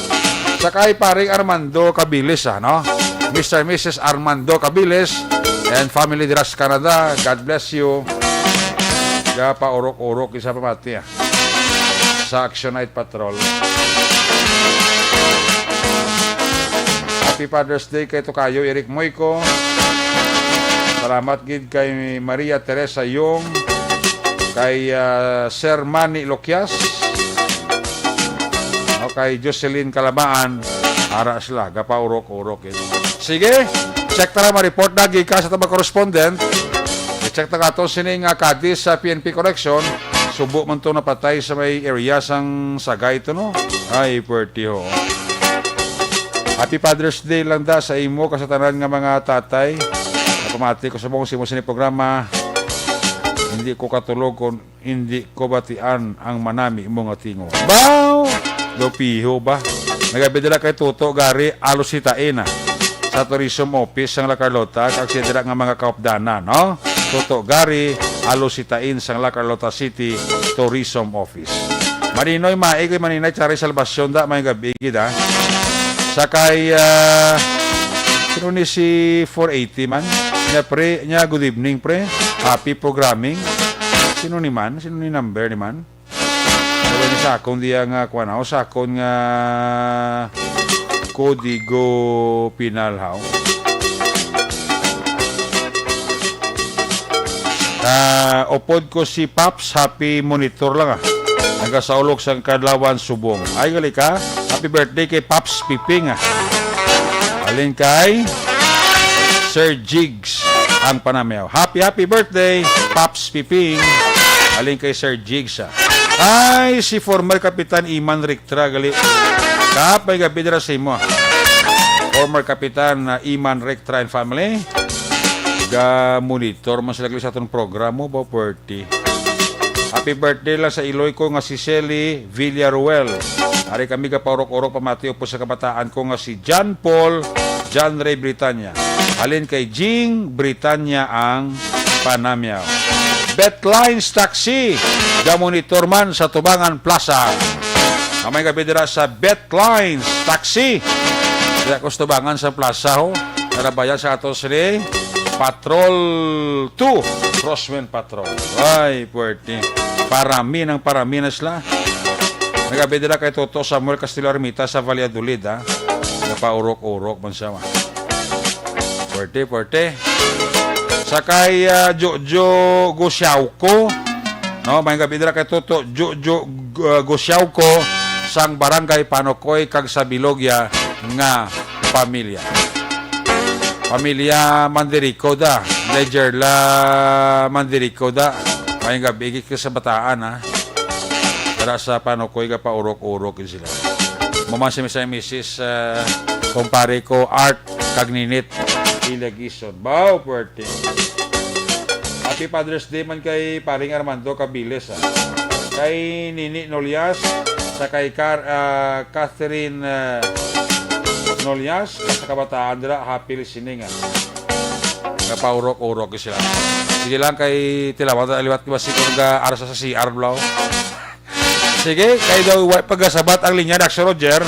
Sa kay paring Armando Cabilis, ah, no? Mister Missus Armando Cabilis and family dira sa Canada, God bless you. Gapaurok-urok isa pamati, ah, sa Action Night Patrol. Happy Father's Day kay Tokayo Eric Moico. Salamat gid kay Maria Teresa Yong, kay, ah, Sir Manny Loquias, o kay Jocelyn Calabaan. Ara sila, gapaurok-urok, eh. Sige, check ta lang, ma-report na gikan sa atong correspondent. I-check ta kato sining, ah, Cadiz sa P N P Correction. Subo man to napatay sa may area sang Sagay to, no? Ay, pwertiho. Happy Father's Day lang da sa imo kag sa tanan nga mga tatay. Napamati ko sa mong simo sini programa. Hindi ko katulog kung hindi ko batian ang manami mo nga tingog. Baw! Dopiho ba? Nagabidala kay Toto Gary Alositain, ah, sa Tourism Office sang La Carlota, kag siya dira nga mga kaupdanan, no? Toto Gary Alositain sang La Carlota City Tourism Office. Maninoy Maig, Maninay Charis Salvacion, da, may gabi gid, ah. Sa kay, ah, sino ni si four eighty man? Nya, pre, nya, good evening, pre. Happy programming. Sino ni man? Sino ni number ni man? Wala ni sa akon diya nga, kuwan, o sa akon nga kodigo penal, haw. Ah, upod ko si Pops, happy monitor lang, ah. Nagasaulog sang Kadlawan, Subong. Ay, gali ka. Happy birthday kay Pops Piping, ah. Alin kay Sir Jigs ang panamyaw. Happy, happy birthday, Pops Piping. Alin kay Sir Jigs, ah. Ay, si former Kapitan Iman Rictra, gali. Kap, may gabi dira sa imo, ah. Former Kapitan, ah, Iman Rictra and family. Ga-monitor man sila gali sa atong programa, ba, birthday. Happy birthday lang sa iloy ko nga si Shelly Villaruel. Ari kami gapaurok-urok pamati upod sa kabataan ko nga si John Paul, John Ray Britanya. Halin kay Jing Britanya ang panamyaw. Betlines Taxi, gamonitor man sa Tubangan Plaza. May gabi dira sa Betlines Taxi. Dira ko sa Tubangan sa plaza, ho. Narabayan sa ato sini Patrol two, Crosswind Patrol. Ay, pwerte. Parami ng parami na sila. Nagabidala kay Toto Samuel Castillo Armita sa Valladolid, ha? Napaurok-urok man siya, ha? Pwerte, pwerte. Sa kay, ah, Jojo Gosiawko, no, may gabi dira kay Toto Jojo, ah, Gosiawko sang Barangay Panokoy kag sa Bilogya nga pamilya. Pamilya Mandirico da, Legerla Mandirico da. May gabi ka sa bataan, ha. Dara sa Panokoy ka paurok-urok sila. Mama si Mister and Missus, ah, kumpare ko, Art kag Ninit Ilagison. Baw, puwerte. Happy Father's Day man kay paring Armando Cabiles, ah. Kay Nini Nolias, sa kay Car-, ah, Catherine, ah, Nolias, sa kabataan dira, happy listening, ah. Napaurok-urok sila. Sige lang kay tilawan ta liwat ba si Kurga arsa sa C R, bro. Sige, kay daw wa pagasabat ang linya ni Axel Roger.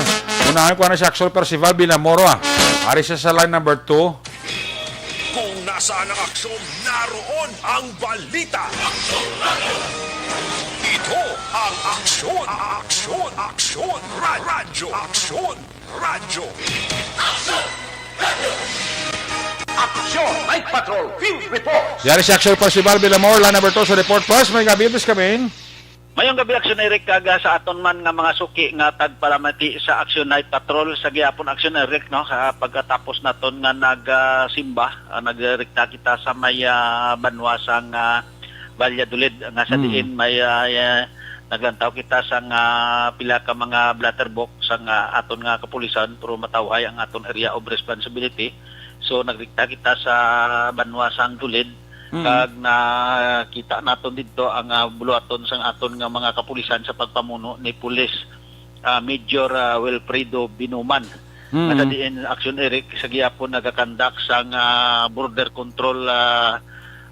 Unahan ko na si Axel Percival Binamoro, ah. Ari siya sa line number two. Kung nasaan ang aksyon, naroon ang balita. Ito ang Aksyon, Aksyon, Aksyon, Ra-, Radyo, Aksyon, Radyo. Aksyon Night Patrol Field Report. Yari si Axel Percival Villamor, line number two sa report. First, may gabi, this coming. Mayong gabi, Aksyon Eric, kag, ah, sa aton man nga mga suki nga tagpalamati sa Aksyon Night Patrol sa gihapon, Aksyon Eric, no, sa pagkatapos naton nga nagsimba, ah, nagrekta kita sa may, ah, banwa sang, ah, Valladolid, nga sa Mm. diin may, ah, ah, naglantaw kita sang, ah, pila ka mga blatterbox sang, ah, aton nga kapulisan, pero matawhay ang aton area of responsibility. So, nagrekta kita sa banwa sang Dulid, Mm. kag nakita naton didto ang, ah, buluhaton sang aton nga mga kapulisan sa pagpamuno ni Police, ah, Major, ah, Wilfredo Binuman. Mm. Nga sa diin, Aksyon Eric, sa gihapon nagakandak sang, ah, border control, ah,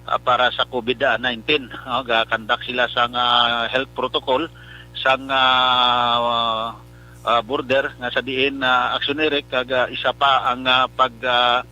ah, para sa COVID nineteen. Oh, gakandak sila sang, ah, health protocol sang, ah, ah, border, nga sa diin, ah, Aksyon Eric, kag, ah, isa pa ang, ah, pag, ah,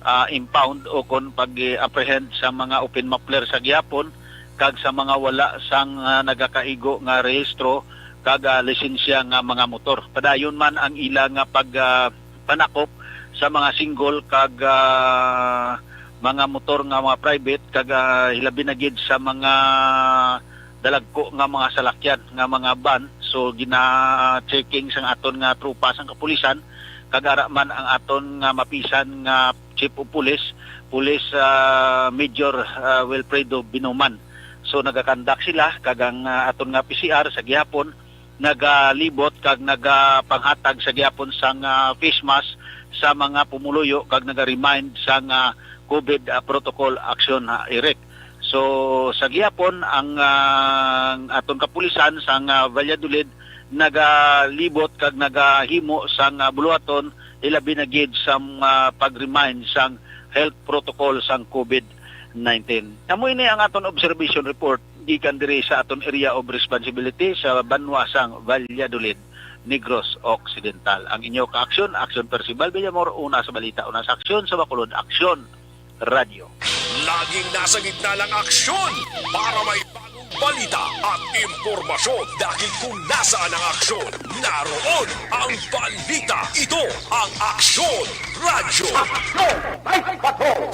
ah, impound o kon pag-apprehend sa mga open muffler sa gihapon kag sa mga wala sang, ah, nagakaigo nga rehistro kag, ah, lisensya nga mga motor. Padayon man ang ila nga pag, ah, panakop sa mga single kag, ah, mga motor nga mga private kag, ah, hilabi na gid sa mga dalagko nga mga salakyan nga mga van. So, gina-checking sang aton nga tropa sang kapulisan kag ara man ang aton nga mapisan nga Chief of Police, Police, ah, Major, ah, Wilfredo Binuman. So, nagakandak sila, kag ang, ah, aton nga P C R sa gihapon nagalibot kag nagapanghatag sa gihapon sang, ah, face mask sa mga pumuluyo kag naga-remind sang, ah, COVID, ah, protocol action, ah, Eric. So, sa gihapon, ang, ah, ang aton kapulisan sang, ah, Valladolid nagalibot kag nagahimo sang, ah, buluhaton, ilabi na gid sa, ah, pag-remind sang health protocol sang COVID nineteen. Amo ini ang aton observation report gikan diri sa aton area of responsibility sa banwa sang Valladolid, Negros Occidental. Ang inyo ka-aksyon, Aksyon Percival Villamor, una sa balita, una sa aksyon, sa Bacolod Aksyon Radyo. Laging nasa gitna ng aksyon para may bagong balita at impormasyon, dahil kung nasaan ang aksyon, naroon ang balita. Ito ang Aksyon Radyo. Aksyon Night Patrol.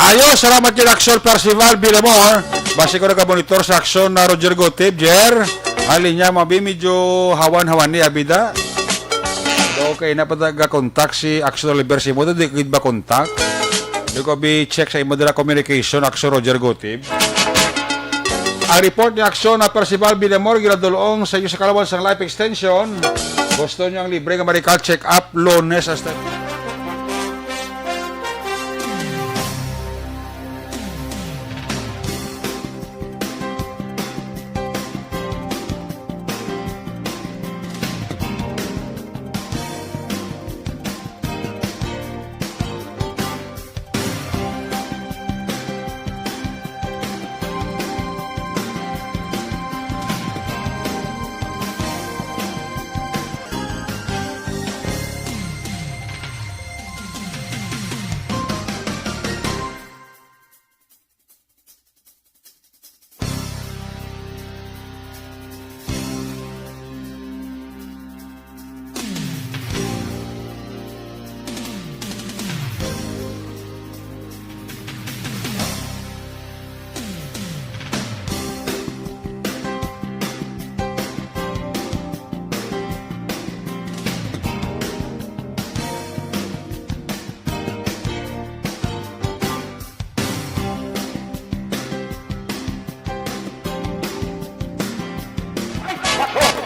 Ayo, salamat kay Aksyon Percival Villamor. Basi ko nagamonitor sa aksyon na Roger Gotib, Jer. Ang linya, mabi, medyo hawan-hawan ni abida. Okay, napataga kontak si Aksyon Oliver Simoto, di gid ba kontak? Di ko bi-check sa imo dira communication, Aksyon Roger Gotib. Ang report ni Aksyon na Percival Villamor, ginadulong sa iyo sa kalawan sang life extension. Gusto niyo ang libre nga medical check-up, Lunes hasta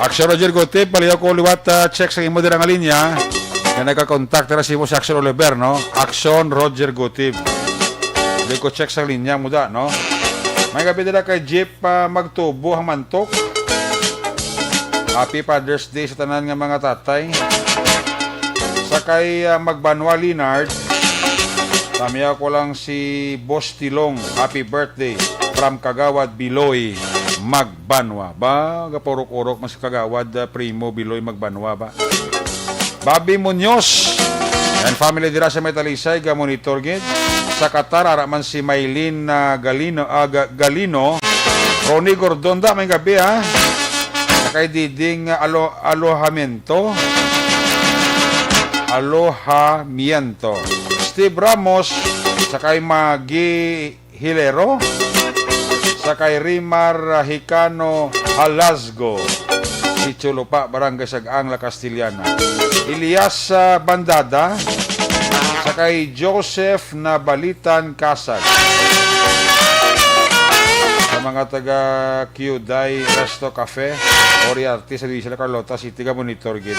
Action Roger Gutib, paliyaw ko liwat, ah, check sa imo dira nga linya. Nga nagka-contact dira si imo si Action Oliver, no? Action Roger Gutib. Di ko check sa linya mo da, no? May gabi dira kay Jeep, ah, Magtubo ang Mantok. Happy Father's Day sa tanan nga mga tatay. Sa kay, ah, Magbanwa Linard, tamiya ko lang si Boss Tilong. Happy birthday from Kagawad Biloy Magbanwa. Ba, gapaurok-urok man sa Kagawad, ah, Primo Biloy Magbanwa ba? Bobby Munoz and family dira sa may Talisay, ga-monitor gid. Sa Qatar, ara man si Maylin, ah, Galino, ah, Ga-, Galino. Ronnie Gordon da, may gabi, ha? Sa kay Diding, ah, Alo-, Alojamiento. Alojamiento. Steve Ramos, sa kay Magi Hilero, sa kay Rimar Hicano Halasgo, si Chulupa, Barangay Sag-ang, La Castellana. Elias, ah, Bandada, sa kay Joseph Nabalitan Kasag. Sa mga taga Kyuday Resto Cafe, Oriarte, sa Isla Carlota City, ga-monitor gid.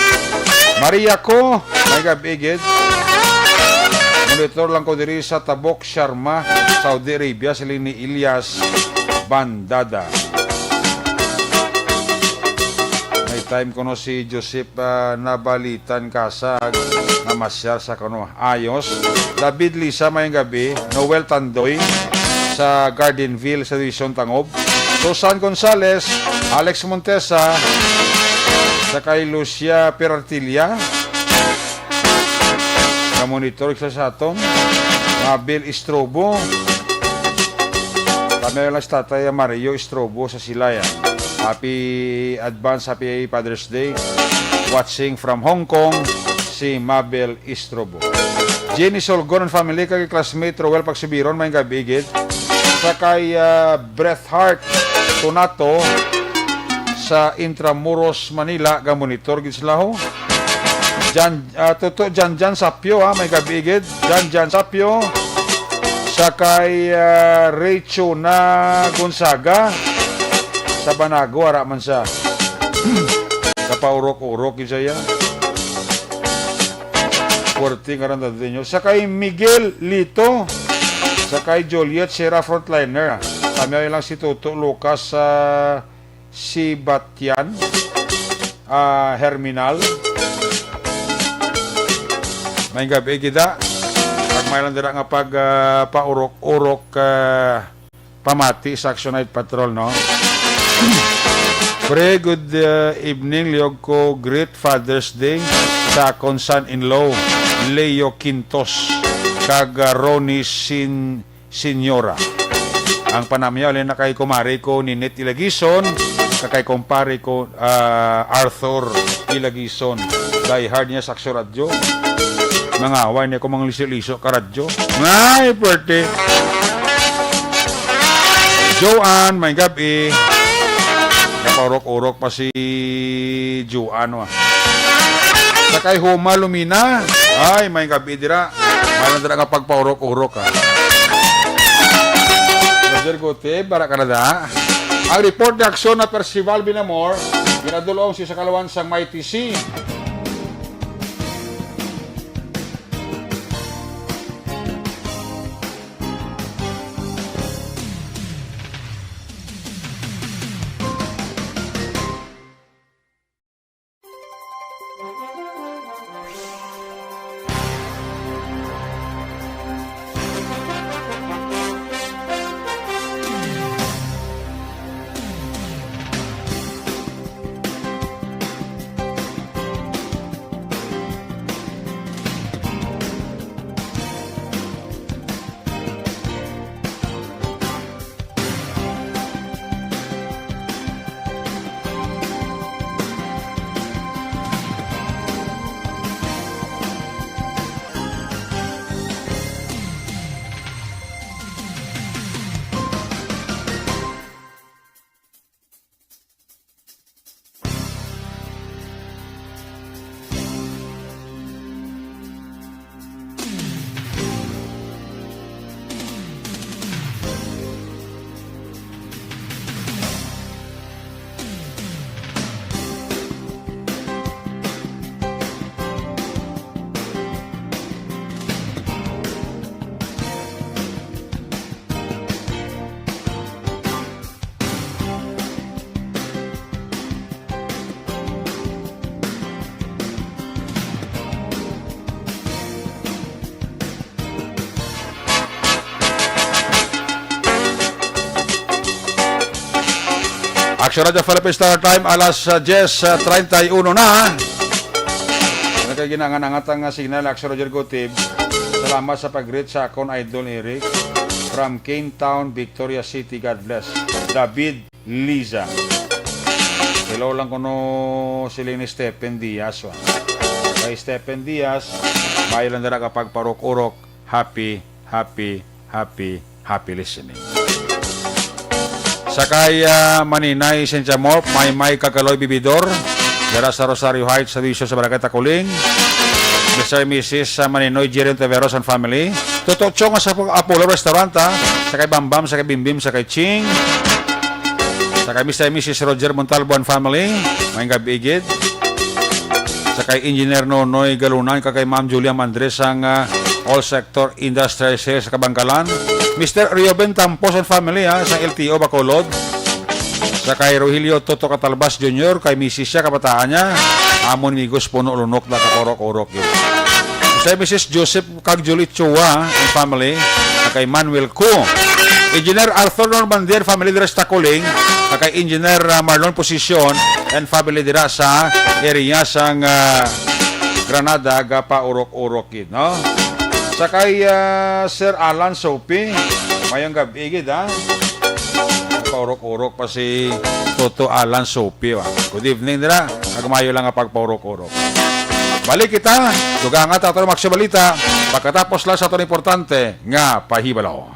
Maria ko, may gabi gid. Monitor lang ko diri sa Tabok, Sharma, Saudi Arabia, siling ni Elias Bandada. May time kuno si Joseph, ah, Nabalitan Kasag, namasyar sa kuno. Ayos. David Lisa, may gabi. Noel Tandoy sa Gardenville, sa Dizon, Tangob. Susan Gonzales, Alex Montesa, sa kay Lucia Perartilla. Namonitor sa, sa aton. Mabel Estrobo. Kami lang si Tatay Mario Estrobo sa Silaya. Happy advance, happy Father's Day. Watching from Hong Kong, si Mabel Estrobo. Jenny Solgon and family, kag classmate Roel Pagsubiron, may gabi gid. Sa kay, ah, Breath Heart Tunato sa Intramuros, Manila, ga-monitor gid sila, ho. Jan, ah, Toto Jan Jan Sapyo, ha, may gabi gid. Jan Jan Sapyo. Sa kay, ah, Rachona Gonzaga sa Banago, ara man sa. Kapaurok-urok gid siya. Fuerte nga randa ninyo. Sa kay Miguel Lito, sa kay Juliet Sierra Frontliner. Kami lang si Toto Lucas, ah, Sibatian, ah, Herminal. May gabi kita. Pag may lang dira nga pag, ah, paurok-urok, ah, pamati sa Action Night Patrol, no? Pre, good, uh, evening. Liyog ko greet Father's Day sa akon son-in-law, Leo Quintos, kag, uh, Ronnie Sin-, Senyora. Ang panamyaw, alin na kay kumare ko, Ninit Ilagison, kag kay kumpare ko, ah, Arthur Ilagison. Die hard niya sa Radyo. Nangaway niya ko mga liso-liso ka radyo. Ay, pwerte. Joanne, may gabi. Napaurok-urok pa si Joanne, wa. Sa kay Huma Lumina. Ay, may gabi dira. May lang dira nga pagpaurok-urok, ha. Roger Gutib, para Canada. Ang report ni Aksyon na Percival Binamor, ginadulong si sa kalawan sang Mighty C. Radyo Philippine Star Time, alas, ah, diyes, ah, treinta y uno na. Ano kay ginanganangat ang, ah, signal, Axel Roger Gutib? Salamat sa pag-greet sa akon, Idol Eric. From Cane Town, Victoria City, God bless. David Liza. Hello lang kuno sila ni Stephen Diaz, wa. Kay Stephen Diaz, maayo lang dira ka pagpaurok-urok. Happy, happy, happy, happy listening. Sa kay, ah, Maninay Cynthia Morp, Maymay Kagaloy Bibidor, dira sa Rosario Heights, sa Vicio, sa Barangay Takuling. Mister and Missus, ah, Maninoy Jerry Ontiveros and family. Toto Chong sa Apollo Restaurant, ha. Sa kay Bambam, sa kay Bimbim, sa kay Ching. Sa kay Mister and Missus Roger Montalbo and family. Maayong gabi, gid. Sa kay Engineer Nonoy Galunan, kag kay Ma'am Julia Mandres sang, ah, All Sector Industrial Sales sa Kabangkalan. Mister Reuben Tampos and family, ha, sa L T O Bacolod. Sa kay Rogelio Toto Catalbas Junior, kay misis siya, kabataan niya. Amon migos puno lunok na kaurok-urok yun. Sa Missus Joseph kag Julie Chua and family, na kay Manuel Cu. Engineer Arthur Normandia and family dira sa Takuling, na kay Engineer, ah, Marlon Posisyon and family dira sa area sang, ah, Granada, gapaurok-urok gid, no? Sa kay, ah, Sir Alan Sopi, maayong gabi gid, ha? Paurok-urok pa si Toto Alan Sopi, wa. Good evening nila. Kag maayo lang nga pagpaurok-urok. Balik kita, dugang ta aton mga balita, pagkatapos lang sa aton importante nga pahibalo.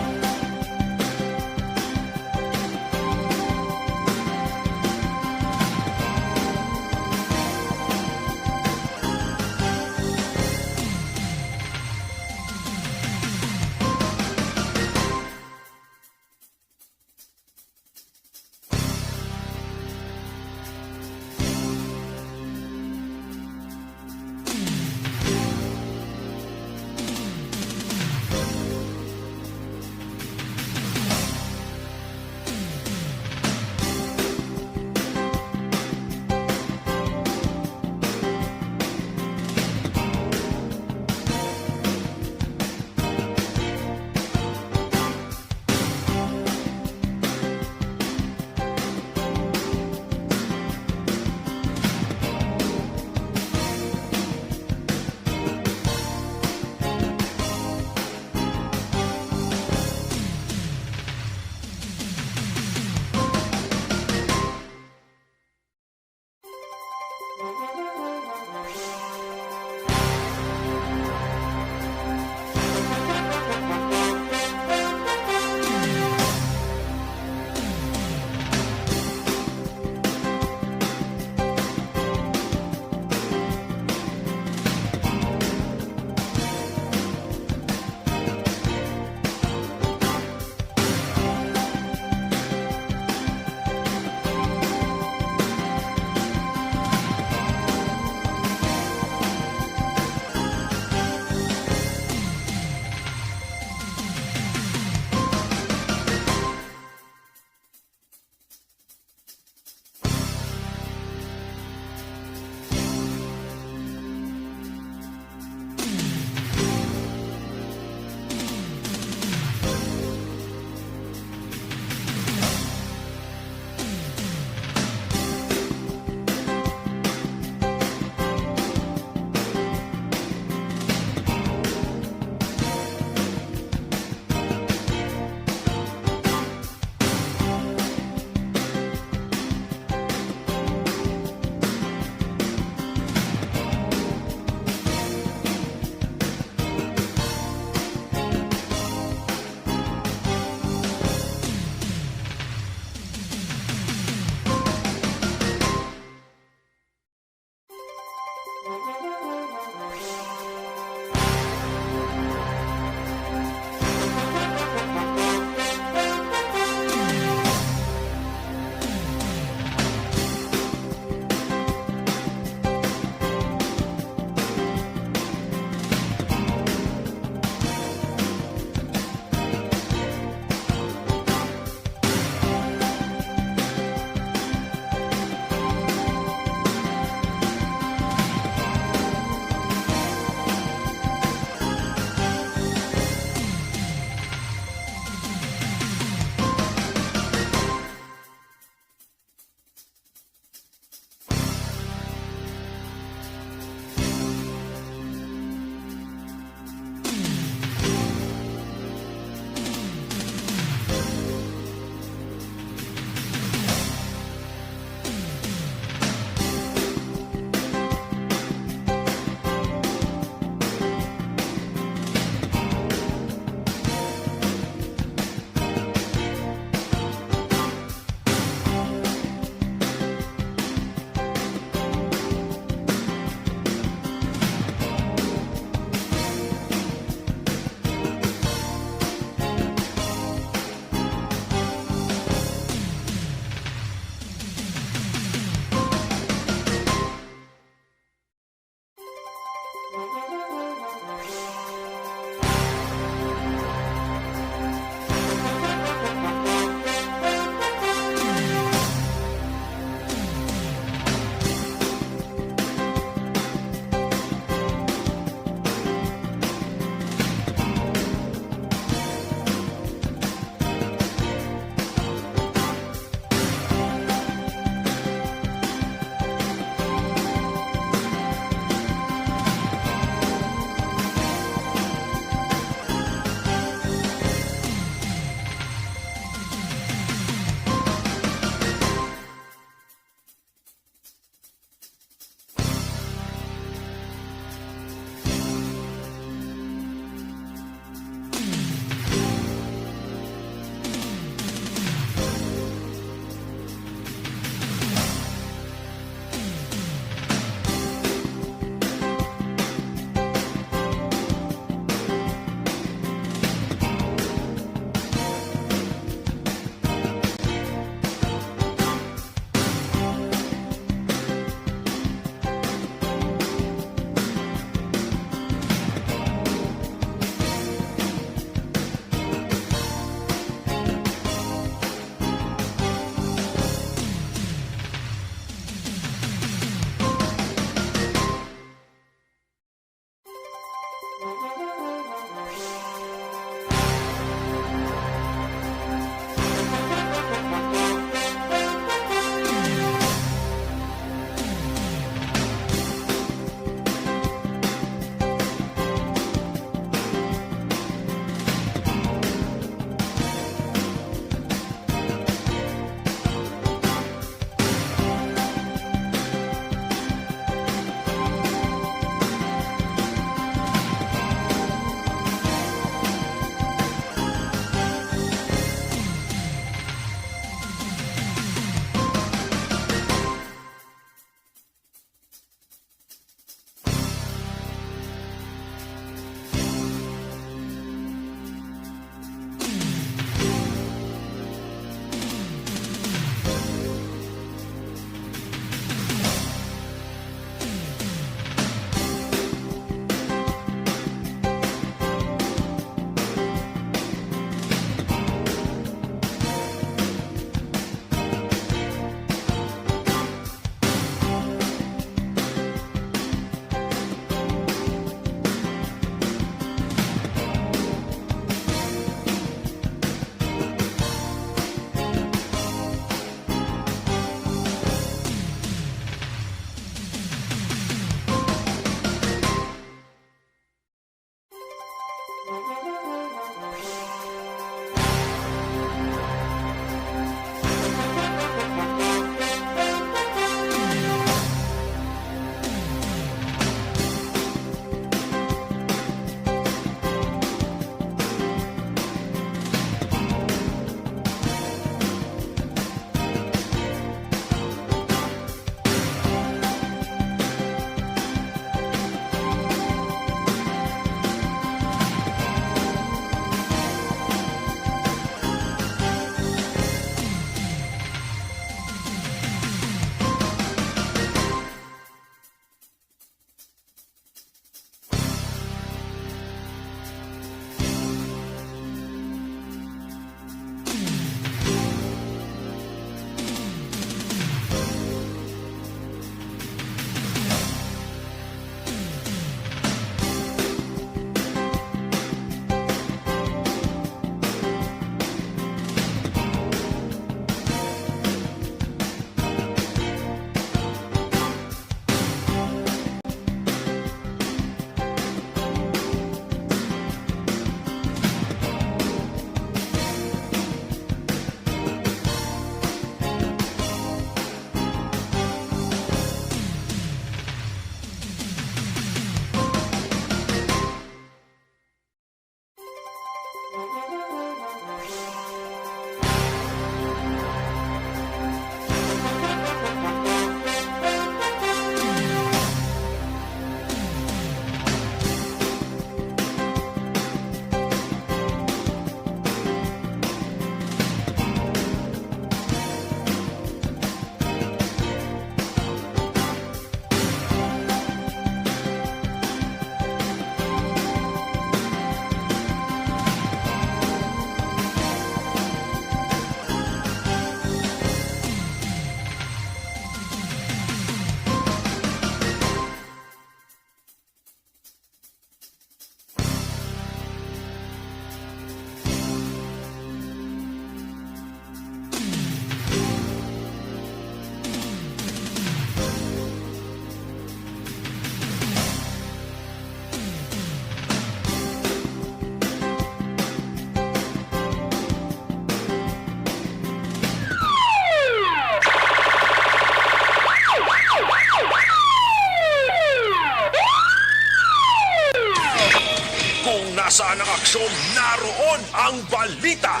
Balita.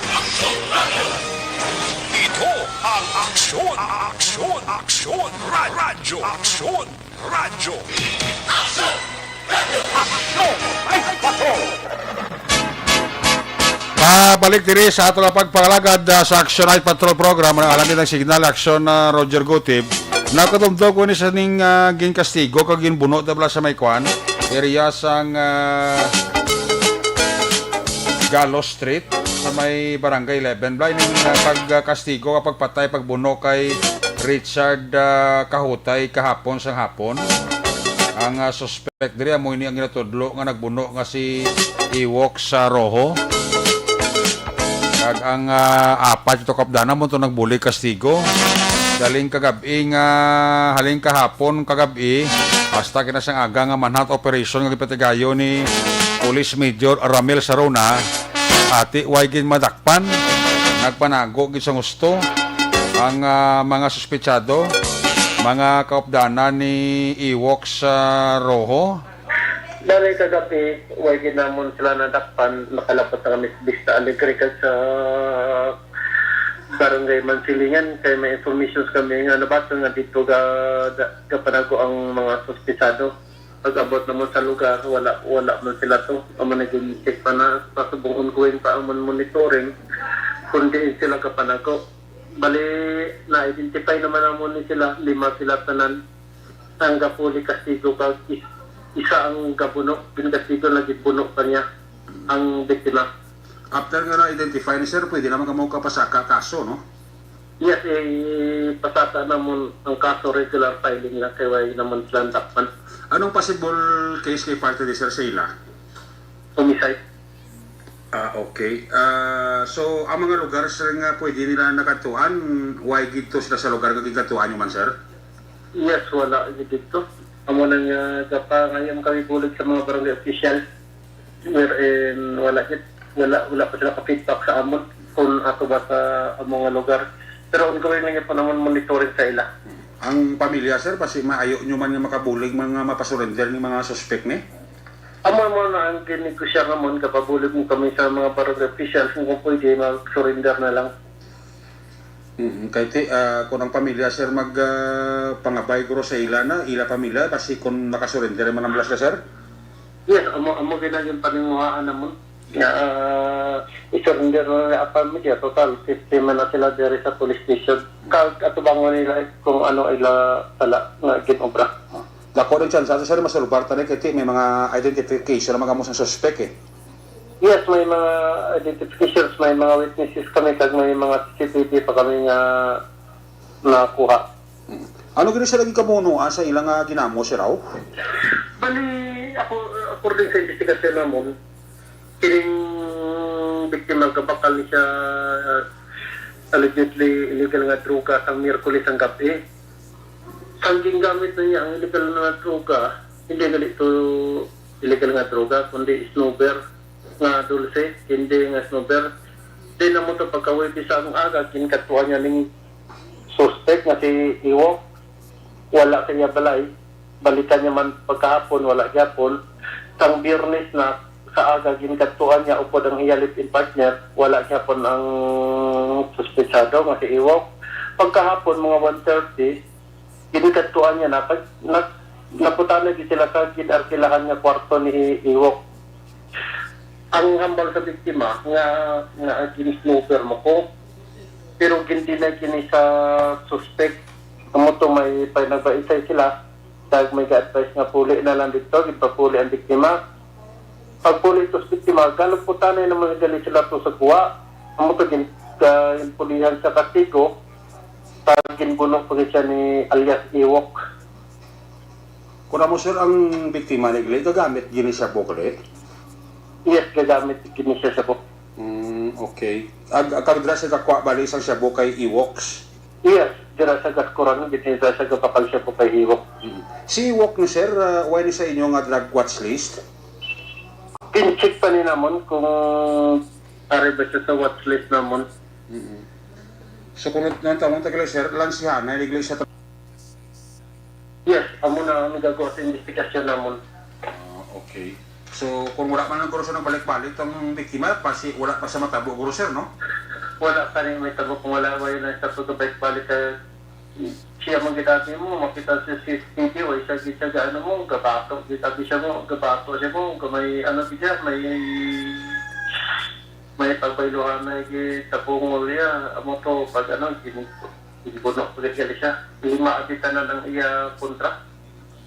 Ito ang Aksyon, Aksyon, Aksyon, Ra- Radyo, Aksyon, Radyo. Aksyon, Aksyon, Night Patrol. Pabalik diri sa ato nga pagpangalagad, ah, sa Aksyon Night Patrol program. Ang alam ang signal, Aksyon, ah, Roger Gutib. Nakatumdog ko ni sa ning, ah, ginkastigo kag ginbuno tabla sa may kwan, area sang, ah, Galo Street sa may Barangay eleven. Bala ning, ah, pagkastigo, pagpatay, pagbuno kay Richard, ah, Kahutay kahapon sang hapon. Ang, ah, suspect diri amo ini ang ginatudlo nga nagbuno nga si Iwok sa Roho. Kag ang, ah, apat ito kaupdanan mo to nagbulig kastigo. Daling kagab-i nga, haling kahapon kagab-i, hasta kina sang aga nga manhunt operation nga gipatigayon ni Police Major Ramil Saruna, ati way gid madakpan, nagpanago gid sa husto ang, ah, mga suspetsado, mga kaupdanan ni Iwok sa Roho. Dali kagabi, way gid namon sila nadakpan, nakalapot na kami sa Vista Alegre kag sa Barangay Mansilingan, kay may informations kami nga nabasa nga dito ga, ga, gapanago ang mga suspetsado. Pag-abot namon sa lugar, wala, wala man sila to. Amo na gin-check pa na, pasubong ongoing pa amon monitoring kung diin sila gapanago. Bali, na-identify naman namon ni sila, lima sila tanan. Ang gapuli kastigo kag is-, isa ang gabuno, ginkastigo na gibuno pa niya ang biktima. After nga na-identify ni sir, pwede naman kamo kapasaka kaso, no? Yes, eh, pasaka namon ang kaso, regular filing lang kay way namon sila dakpan. Anong possible case kay parte ni sir sa ila? Homicide. Ah, okay. Ah, so, ang mga lugar, sir, nga pwede nila nakadtuan, way gid to sila sa lugar nga gikadtuan nyo man, sir? Yes, wala gid dito. Amo na nga gapangayam kami bulig sa mga barangay official. Wherein wala gid, wala, wala pa sila ka-feedback sa amon kung ato ba sa among nga lugar. Pero ongoing lang po naman monitoring sa ila. Ang pamilya, sir, basi maayo nyo man nga makabulig man nga mapasurrender ni mga suspect ni? Amo mo na ang ginegosyar namon, gapabulig mo kami sa mga barangay officials kung pwede mag-surrender na lang. Mm, kay ti, ah, kung ang pamilya, sir, mag, ah, pangabay guro sa ila na, ila pamilya, basi kung makasurrender man ang sila, sir? Yes, amo, amo gid ang paninguhaan namon. Nga, ah, i-surrender na nila ang pamilya, total, fifty man na sila diri sa police station. Kag atubangon nila kung ano ila sala nga ginobra. Ah. Dako rin chance, sir, masulbar ta ni kay ti may mga identification naman kamo sa suspect, eh. Yes, may mga identifications, may mga witnesses kami, kag may mga C C T V pa kami nga nakuha. Mm. Ano gini sila gikamuno, ah, sa ilang, ah, ginamo, sir, aw? Bali, ako, according sa investigasyon namon, kining biktima gabakal ni siya, ah, allegedly illegal nga droga sang Miyerkules ang gabi. Ang gingamit na niya ang illegal nga droga, hindi gali to illegal nga droga, kundi snowber nga dulce, hindi nga snowber. Di na mo to pagkaway sa ang aga, ginkatuan niya ning suspect nga si Iwok. Wala sa iya balay. Balikan niya man pagkahapon, wala gyapon. Sang Biyernes na, sa aga, ginkadtuan niya upod ang iya live-in partner, wala gyapon ang suspetsado nga si Iwok. Pagkahapon, mga one thirty, ginkadtuan niya na, pag, na, naputana gid sila sa gin-arkilahan nga kwarto ni Iwok. Ang hambal sa biktima nga, nga ginsmoker mo ko, pero gin-deny kini sa suspect. Amo to may panagbaisay sila, kag may ga-advise nga puli na lang dito, ginpapuli ang biktima. Pagpuli to sa biktima, galuputanay naman gali sila to sa guwa. Amo to gin-, ah, ginpulihan sa kastigo, kag ginbuno pa gid siya ni alias Iwok. Kuna mo, sir, ang biktima ni gali, gagamit gini siya bukli? Yes, gagamit gini siya sa buk-. Mm, okay. Ag, kag dira siya gakuha bali isang shabu kay Iwoks? Yes, dira sa Gaskuran, dito sa, sa gapakal shabu kay Iwok. Mm. Si Iwok ni sir, ah, way ni sa inyo nga drug watch list? Kincheck pa ni namon kung ari ba siya sa watch list namon. Mm. So, kung nang tawag tagal, sir, lang si Hana, nagli sa tra- Yes, amo na ang nagagawa sa investigasyon namon. Ah, okay. So, kung wala man lang guro siya nagbalik-balik, ang biktima, pasi, wala pa sa matabo, guro, sir, no? Wala pa rin may tabo kung wala, wala na sa pagbalik-balik. Kaya siya man gitabi mo, makita sa C C T V, wala siya gid siya ano mo, gabato, gitabi siya mo, gabato siya mo, may ano gid siya, may, may pagbayluhan na gid, tapong ulya, amo to, pag ano, gin-, ginbuno ko gid siya. Di maabitanan ang iya kontra.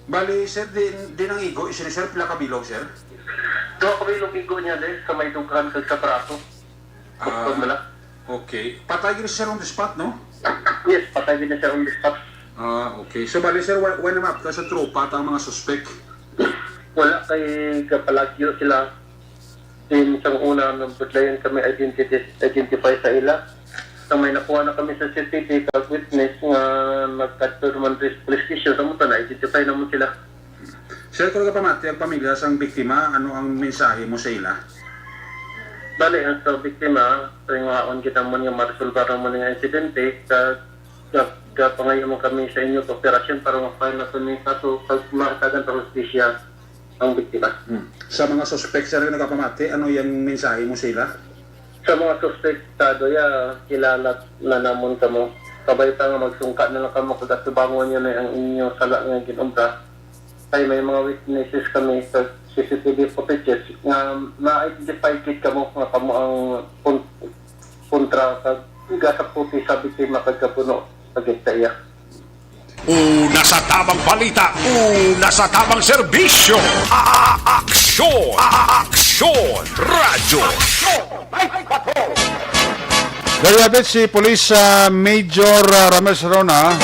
Bali, sir, di, di nang igo, sir, sir, pila ka bilog, sir? Duha ka bilog igo niya, de, sa may dughan kag sa braso. Ah, Doktor Mala. Okay. Patay gid, sir, on the spot, no? Yes, patay gid na siya on the spot. Ah, okay. So, bali, sir, wa-, wala na maabtan sa tropa at ang mga suspek? Wala, kay kapalagyo sila. Din sang una, nagpudlayan kami identity, identify sa ila. Sa may nakuha na kami sa C C T V, kag witness nga nagkadto naman diri sa police station, sa muta na-identify naman sila. Sir, kung nagapamati ang pamilya sang biktima, ano ang mensahe mo sa ila? Bali, ang sa biktima, sa ingaon kita man nga maresolbar naman nga insidente, kag ga-, gapangayo man kami sa inyo kooperasyon para ma-file nato ni kaso, kag mahatagan sa hustisya ang biktima. Hmm. Sa mga suspek, sir, nga nagapamati, ano yang mensahe mo sa ila? Sa mga suspek, sa doya, kilala na namon kamo. Kabay pa nga magsungka na lang kamo kag atubangon niyo na ang inyo sala nga gin-obra. Kay may mga witnesses kami sa C C T V footages nga ma-identify gid kamo nga kamo ang kon-, kontra kag gasaputi sa biktima kag gabuno sa gid sa iya. Una sa tamang balita, una sa tamang serbisyo. A-, aksyon, a-, aksyon, radyo. Aksyon, may bato. Gayabit si Police, ah, Major, ah, Ramirez Rona,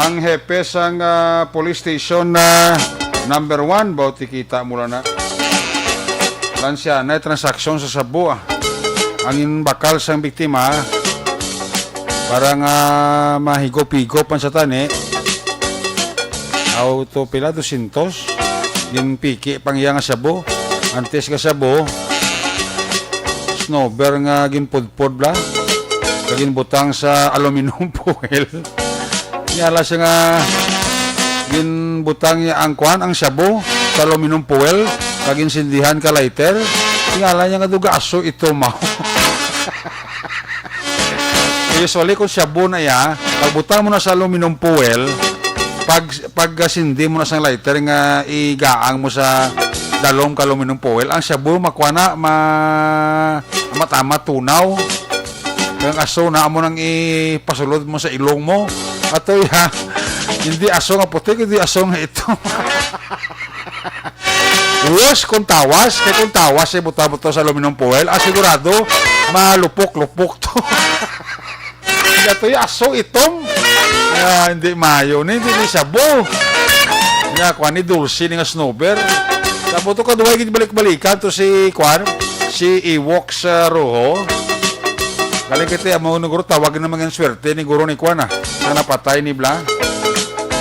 ang hepe sang, ah, Police Station, ah, number one. Bauti kita mula na. Lansya na transaksyon sa shabu, ah. Ang bakal sang biktima, para nga mahigop-higop ang sa tani. Auto pila, dosyentos. Ginpiki pang iya nga shabu. Antes nga shabu, snowber nga ginpudpod bla. Kag ginbutang sa aluminum foil. Yala siya nga ginbutang niya ang kwan, ang shabu, sa aluminum foil. Kag ginsindihan ka lighter. Yala niya nga dugaso ito, mao. Usually, kung shabu na iya, pagbutang mo na sa aluminum foil, pag, pag, ah, sindi mo na sang lighter nga igaang mo sa dalom ka aluminum foil, ang shabu makuha na, ma-, amat-amat tunaw. Kaya ang aso na amo nang ipasulod mo sa ilong mo. Ato ya, hindi aso nga puti, hindi aso nga itom. Worse kung tawas, kay kung tawas ay buta-buta sa aluminum foil, ah, sigurado, malupok-lupok to. Kaya to yung aso itom. Ah, hindi mayo ni, hindi ni shabu. Nga, kuan ni dulce ni nga snowber. Tapos to, kaduway gid balik-balikan to si, kuan, si Ewok sa Roho. Galing kita, amo, no, guro, tawag naman yung swerte ni guro ni kuan, ah. Sa napatay ni Bla.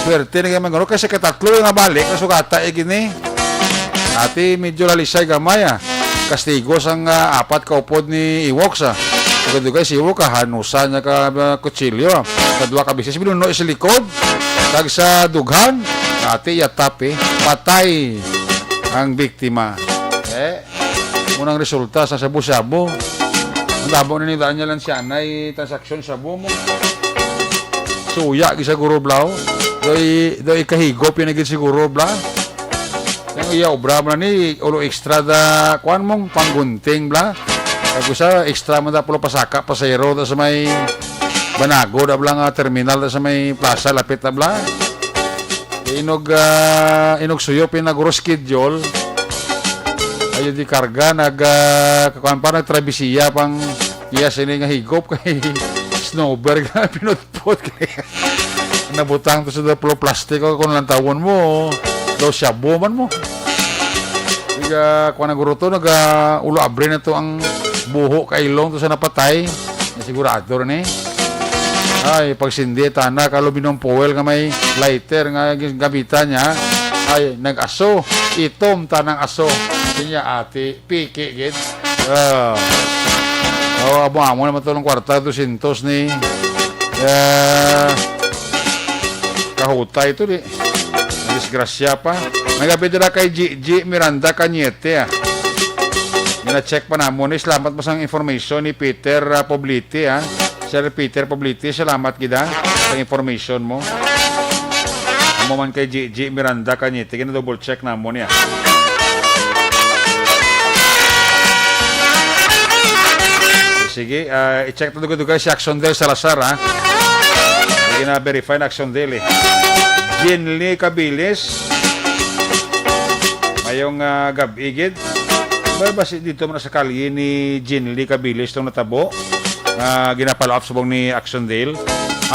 Swerte ni kay guro, kasi katatlo nga balik, nasugata, eh, gini. Ati, medyo lalisay gamay, ah. Kastigo sang, ah, apat ka upod ni Ewok sa. Dugay-dugay si Ewok, ah, hanusan niya ka, ah, kutsilyo, ah. Sa duha ka bisis, binuno sa likod. Kag sa dughan, ati, yatap, eh. Patay ang biktima. Eh, munang resulta sa shabu-shabu. Ang tabo na ni Daniel ang siyanay, transaksyon shabu mo. Suya, gid siguro, Bla, oh. Doy, doy kahigop yun na gid siguro, Bla. Yung iya obra mo na ni, ulo extra da, kuan mong panggunting, Bla. Kag usa, extra mo da pulo pasaka, pasahero da sa may Banago, da, Bla, nga terminal da sa may plaza, lapit na, Bla. Inog, ah, inog suyo, pinaguro schedule. Ayo di karga, nag, ah, kakuan pa, nagtrabisiya pang iya sini nga higop kay snowber nga pinutpot kay nabutang to sa daplo plastic o kung lantawon mo, daw shabu man mo. Iga, kuan na guro to, nag, ah, ulo abre na to ang buho ka ilong to sa napatay. Na sigurado rin eh. Ay, pagsindi, tana, ka aluminum foil nga may lighter nga gin-, gamitan niya. Ay, nag-aso. Itom, tanang aso. Sinya, ati, piki, gid. Ah. Oh, amo-amo naman to ng kwarta, dosyentos ni, ah, kahutay to, di. Disgrasya pa. May gab-i dira kay Gigi Miranda Cañete, ah. Gina-check pa namon ni. Salamat mo sang information ni Peter, ah, Poblete, ah. Sir Peter Poblete, salamat gid, ah, sa information mo. Amo man kay Gigi Miranda Cañete, gina-double check namon niya. Sige, ah, i-check ta dugay-dugay si Action Del Salazar, ha? Sige na, verify na Action Del, eh. Jean Lee Cabilis. Mayong, ah, gab-i gid. Ba, basi dito man sa kalye ni Jean Lee Cabilis tong natabo nga gina-follow up subong ni Action Del.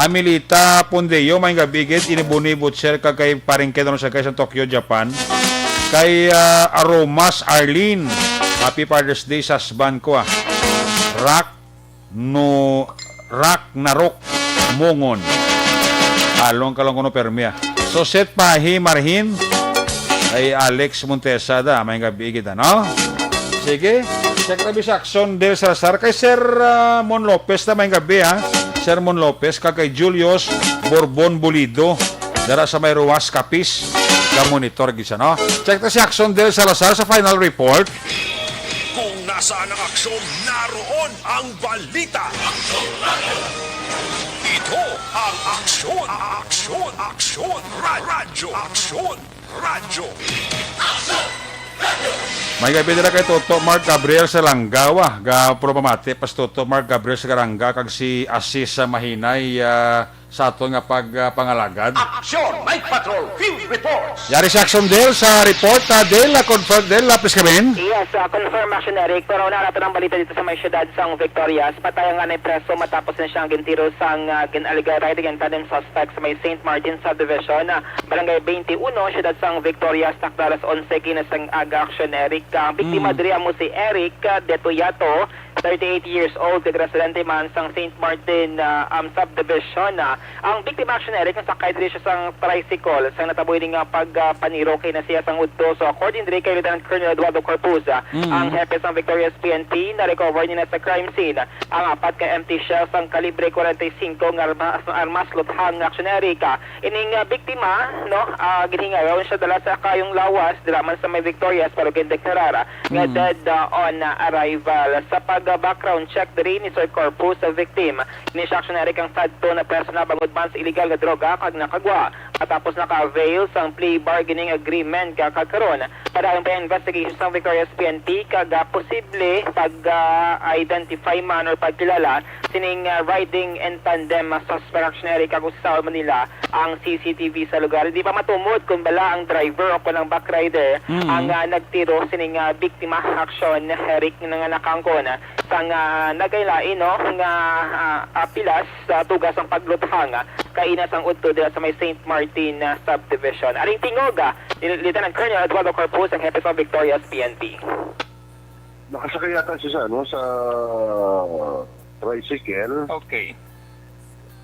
Amelita Pondeo, mayong gab-i gid. Ini Buni Butcher kag kay Paring Ken, sa, kay sa Tokyo, Japan. Kay, ah, Aromas Arlene, Happy Father's Day sa husband ko, ah. Rock no, Rock na Rock Mongon. Along ka lang kuno permi, ah. Soset Pahi Marhin. Ay Alex Montesa da, may gabi kita, no? Sige, check na bi sa Action Del Salazar kay Sir, ah, Mon Lopez na may gabi, ha? Sir Mon Lopez, kag kay Julius Borbon Bulido. Dara sa may Ruas Capiz, ga-monitor gid siya, no? Check ta si Action Del Salazar sa final report. Kung nasaan ang aksyon, naroon ang balita. Ito ang Aksyon, Aksyon, Aksyon, Ra-, Radyo, Aksyon, Radyo. May gabi nila kay Toto Mark Gabriel sa Langaw, ah. Ga, puro pamati pa si Toto Mark Gabriel sa Garanga kag si Asis sa Mahinay, ah, sa aton nga pag, ah, pangalagad. Action Night Patrol Field Reports. Yari si Action Del sa report, ah, Del, ah, confirm, Del, lapis kami. Yes, ah, confirm, Action Eric. Pero una nato ang balita dito sa may siyudad sang Victorias. Patay ang anay preso matapos na siyang gintiro sang, ah, gin-, illegal riding in tandem suspect sa may Saint Martin Subdivision, ah, Barangay twenty-one, siyudad sang Victorias, takda alas onse quince sang aga, Action Eric. Ah, ang biktima Mm. diri amo si Eric, ah, Detoyato, thirty-eight years old, kag residente man sang Saint Martin, ah, um, Subdivision. Ah, ang biktima, Action Eric, nasakay diri siya sang tricycle sang natabo ini nga pag, ah, paniro kay nasiya sang udto. So, according diri kay Lieutenant Colonel Eduardo Corpuz, ah, Mm. ang hepe sang Victorias P N P, na-recover nila sa crime scene ang apat ka empty shells sang kalibre forty-five nga arma-, armas luthang, Action Eric. Ah, ining, ah, biktima, no, ah, ginhingayon siya dala sa kayong lawas dira man sa may Victorias, pero gindeklarar nga Mm. dead, ah, on, ah, arrival. Sa pag, ah, background check diri ni Sir Corpus sa victim, ni siya, Action Eric, ang sadto napreso na bangod man sa illegal nga droga kag nakagwa matapos naka-avail sang plea bargaining agreement ka kagkaron. Padayon pa ang investigation sang Victorias P N P kag, ah, posible pag, ah, identify man or pagkilala sining, ah, riding in tandem, ah, suspect, Action Eric, kag usaon man nila ang C C T V sa lugar. Hindi pa matumod kung bala ang driver o kung ang backrider Mm. ang, ah, nagtiro sining, ah, biktima, Action Eric, nga nakangkon sang, ah, nagkalain, no, nga, ah, ah, pilas sa tugas ang pagluthang, ah, kaina sang udto dira sa may Saint Martin, ah, Subdivision. Aring tingog, ah, ni Lieutenant Colonel Eduardo Corpus, ang hepe sa Victorias P N P. Nakasakay yata siya sa, ano, sa tricycle. Okay.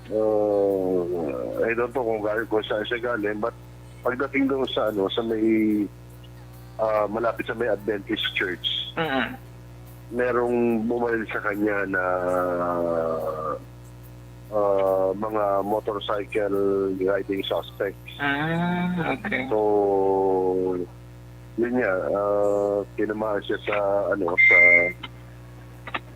Uh, I don't know kung galing, kung saan siya galing, but pagdating doon sa, ano, sa may, ah, malapit sa may Adventist Church, Mm. merong bumaril sa kanya na, ah, mga motorcycle riding suspects. Ah, okay. So, yun nga, ah, tinamaan siya sa, ano, sa,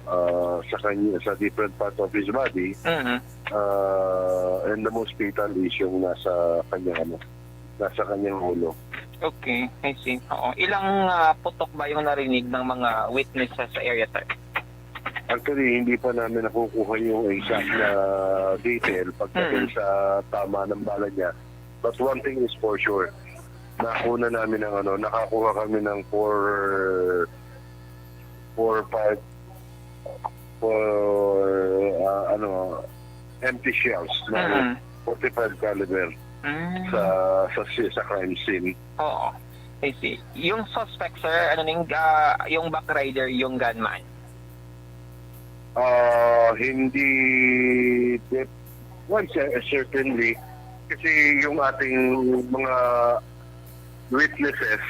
ah, sa kanya, sa different part of his body. Mhm. Ah, and the most fatal is yung nasa kanyang, ano, nasa kanyang ulo. Okay, I see. Oo. Ilang, ah, putok ba yung narinig ng mga witnesses sa area, sir? Actually, hindi pa namin nakukuha yung exact na detail pagdating Mm. sa tama ng bala niya. But one thing is for sure, nakuha namin ng, ano, nakakuha kami ng four, four, five, four, ah, ano, empty shells na Mm. forty-five caliber Mm. sa, sa, sa crime scene. Oo. I see. Yung suspect, sir, ano ning, ah, yung back rider, yung gunman? Ah, hindi def-, well, cer-, certainly, kasi yung ating mga witnesses,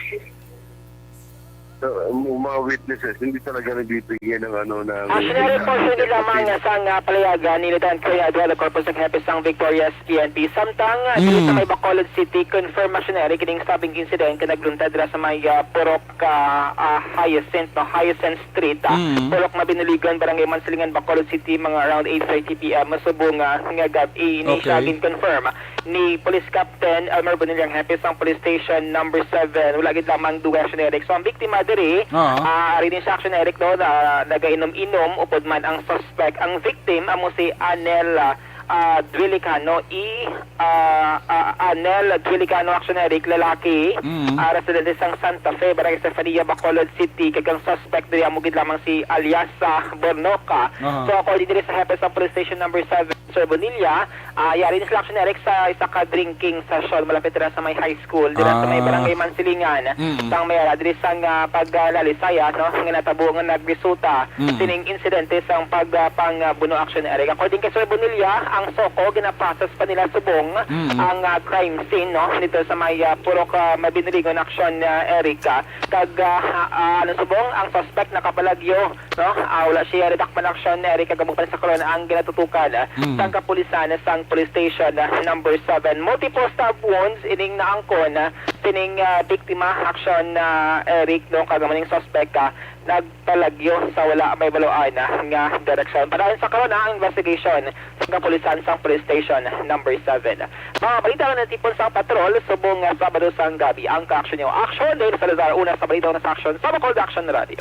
uh, mga witnesses, hindi talaga nagbibigay ng ano, ng Actually, portion nila mga sang, ah, palayagan ni Lieutenant Colonel Eduardo Corpus, ang hepe sang Victorias P N P. Samtang, ah, dito sa Mm. may Bacolod City, confirmation na rin kining stabbing incident nga nagluntad dira sa may, ah, Purok, ah, ah, Hyacinth, no? Hyacinth Street, ah, Mm. Purok Mabinuligon, Barangay Mansilingan, Bacolod City, mga around eight thirty P M subong, ah, nga gab-i. Ini siya Okay. gin-confirm ni Police Captain Elmer Bonilla, ang hepe sang Police Station Number Seven. Wala gid lamang dugay, Action Eric. So, ang biktima diri, Ah. ah, ari din siya, Action Eric, no, na nagainom-inom, upod man ang suspect. Ang victim amo si Anel, ah, ah, Duelicano, i, ah, ah, Anel Duelicano, Action Eric, lalaki, Mm. ah, residente sang Santa Fe, Barangay Estefania, Bacolod City, kag ang suspect diri amo gid lamang si alias, ah, Bornoca. Aha. So, according diri sa hepe sa Police Station Number Seven, Sir Bonilla, ah, yari ni sila, Action Eric, sa isa ka drinking session malapit dira sa may high school, dira sa may Ah. Barangay Mansilingan, Mm. sang may ara diri sang, ah, pag, ah, lalisaya, no, nga natabo nga nagresulta Mm. sining insidente sang pag, ah, pang, ah, buno, Action Eric. According kay Sir Bonilla, ang SOCO ginaprocess pa nila subong Mm. ang, ah, crime scene, no, dito sa may, ah, Purok, ah, Mabinuligon, Action, ah, Eric, ah, kag, ah, ah, ano, subong ang suspect nakapalagyo, no? Ah, wala siya yari dakpan, Action Eric, kag amo pa ni sa karon ang ginatutukan, ah, Mm. sang kapulisan sang Police Station, ah, Number Seven. Multiple stab wounds ining naangkon, ah, sining, ah, biktima, Action, ah, Eric, no? Kag amo ning suspect, ah, nagpalagyo sa wala may baluan, ah, nga direksyon. Padayon sa karon, ah, ang investigation sa kapulisan sang Police Station Number Seven. Mga balita nga natipon sa patrol subong nga Sabado sang gabi. Ang ka-action niyo, Action Dave Salazar, una sa balita, una sa aksyon, sa Bacolod Action Radio.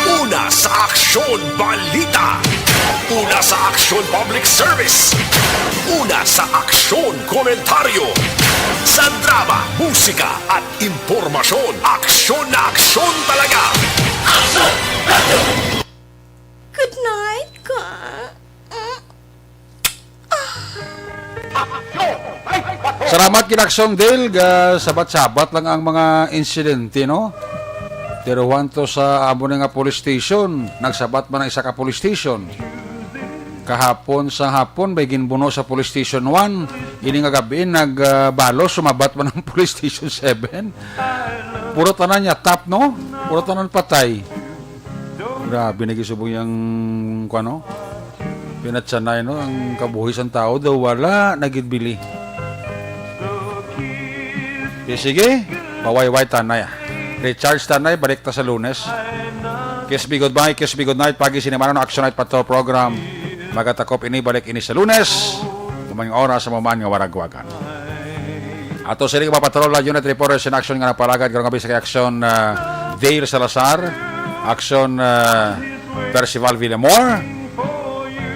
Una sa aksyon, balita. Una sa aksyon, public service. Una sa aksyon, komentaryo. Sa drama, musika, at impormasyon, aksyon na aksyon talaga. Aksyon! Good night, ka. Mm. Salamat gid, Aksyon Dale, ga sabat-sabat lang ang mga insidente, no? Pero Juan, to sa amo na nga police station, nagsabat man ang isa ka police station. Kahapon sa hapon, may ginbuno sa Police Station One. Ini nga gabi, nag, ah, balo, sumabat man ang Police Station Seven. Puro tanan niya tap, no? Puro tanan patay. Grabe na gisubong yang, kuwan, no? Pinatsanay, no? Ang kabuhi sang tao daw wala na gid bili. Di sige, pawayway tanay, ah. Recharge tanay, balik ta sa Lunes. Kiss me goodbye, kiss me good night. Pagi sinimana no Action Night Patrol Program. Magatakop ini, balik ini sa Lunes. Human nga oras, sa maman nga waragwagan. Ato sini mga patrol, la Unit Reporters in Action nga napalagad karong gabi sa kay Action, ah, Dale Salazar, Action, ah, Percival Villamor.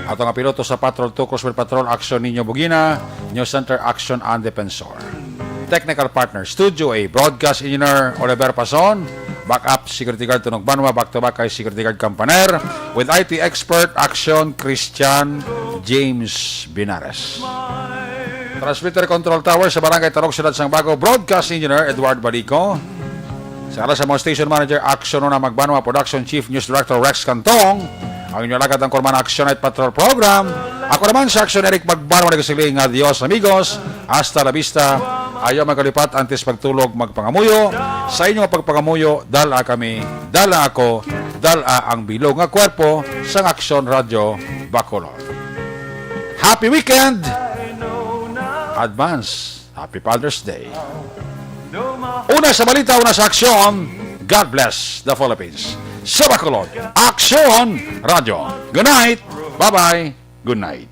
Ato nga piloto sa Patrol Two, Crosswind Patrol, Action Nino Bugina, News Center, Action An Defensor. Technical partner, Studio A, Broadcast Engineer, Oliver Pason, backup, Security Guard Tunog Banwa, back to back kay Security Guard Campaner, with I T expert, Action Christian James Binares. Transmitter Control Tower sa Barangay Tarog, Siyudad sang Bago, Broadcast Engineer Edward Balico. Sa alas sa mga Station Manager, Action Una Magbanwa, Production Chief, News Director Rex Cantong, ang inyo alagad ang Kurman Action Night Patrol Program. Ako naman sa Action, Eric Magbanwa, nagasiling nga Dios, amigos, hasta la vista. Ayaw magkalipat, antes pagtulog, magpangamuyo. Sa inyo nga pagpangamuyo, dala kami, dala ako, dala ang bilog nga kwerpo sang Action Radio Bacolod. Happy weekend! Advance Happy Father's Day. Una sa balita, una sa aksyon. God bless the Philippines. Sa Bacolod, Aksyon Radyo. Good night. Bye-bye. Good night.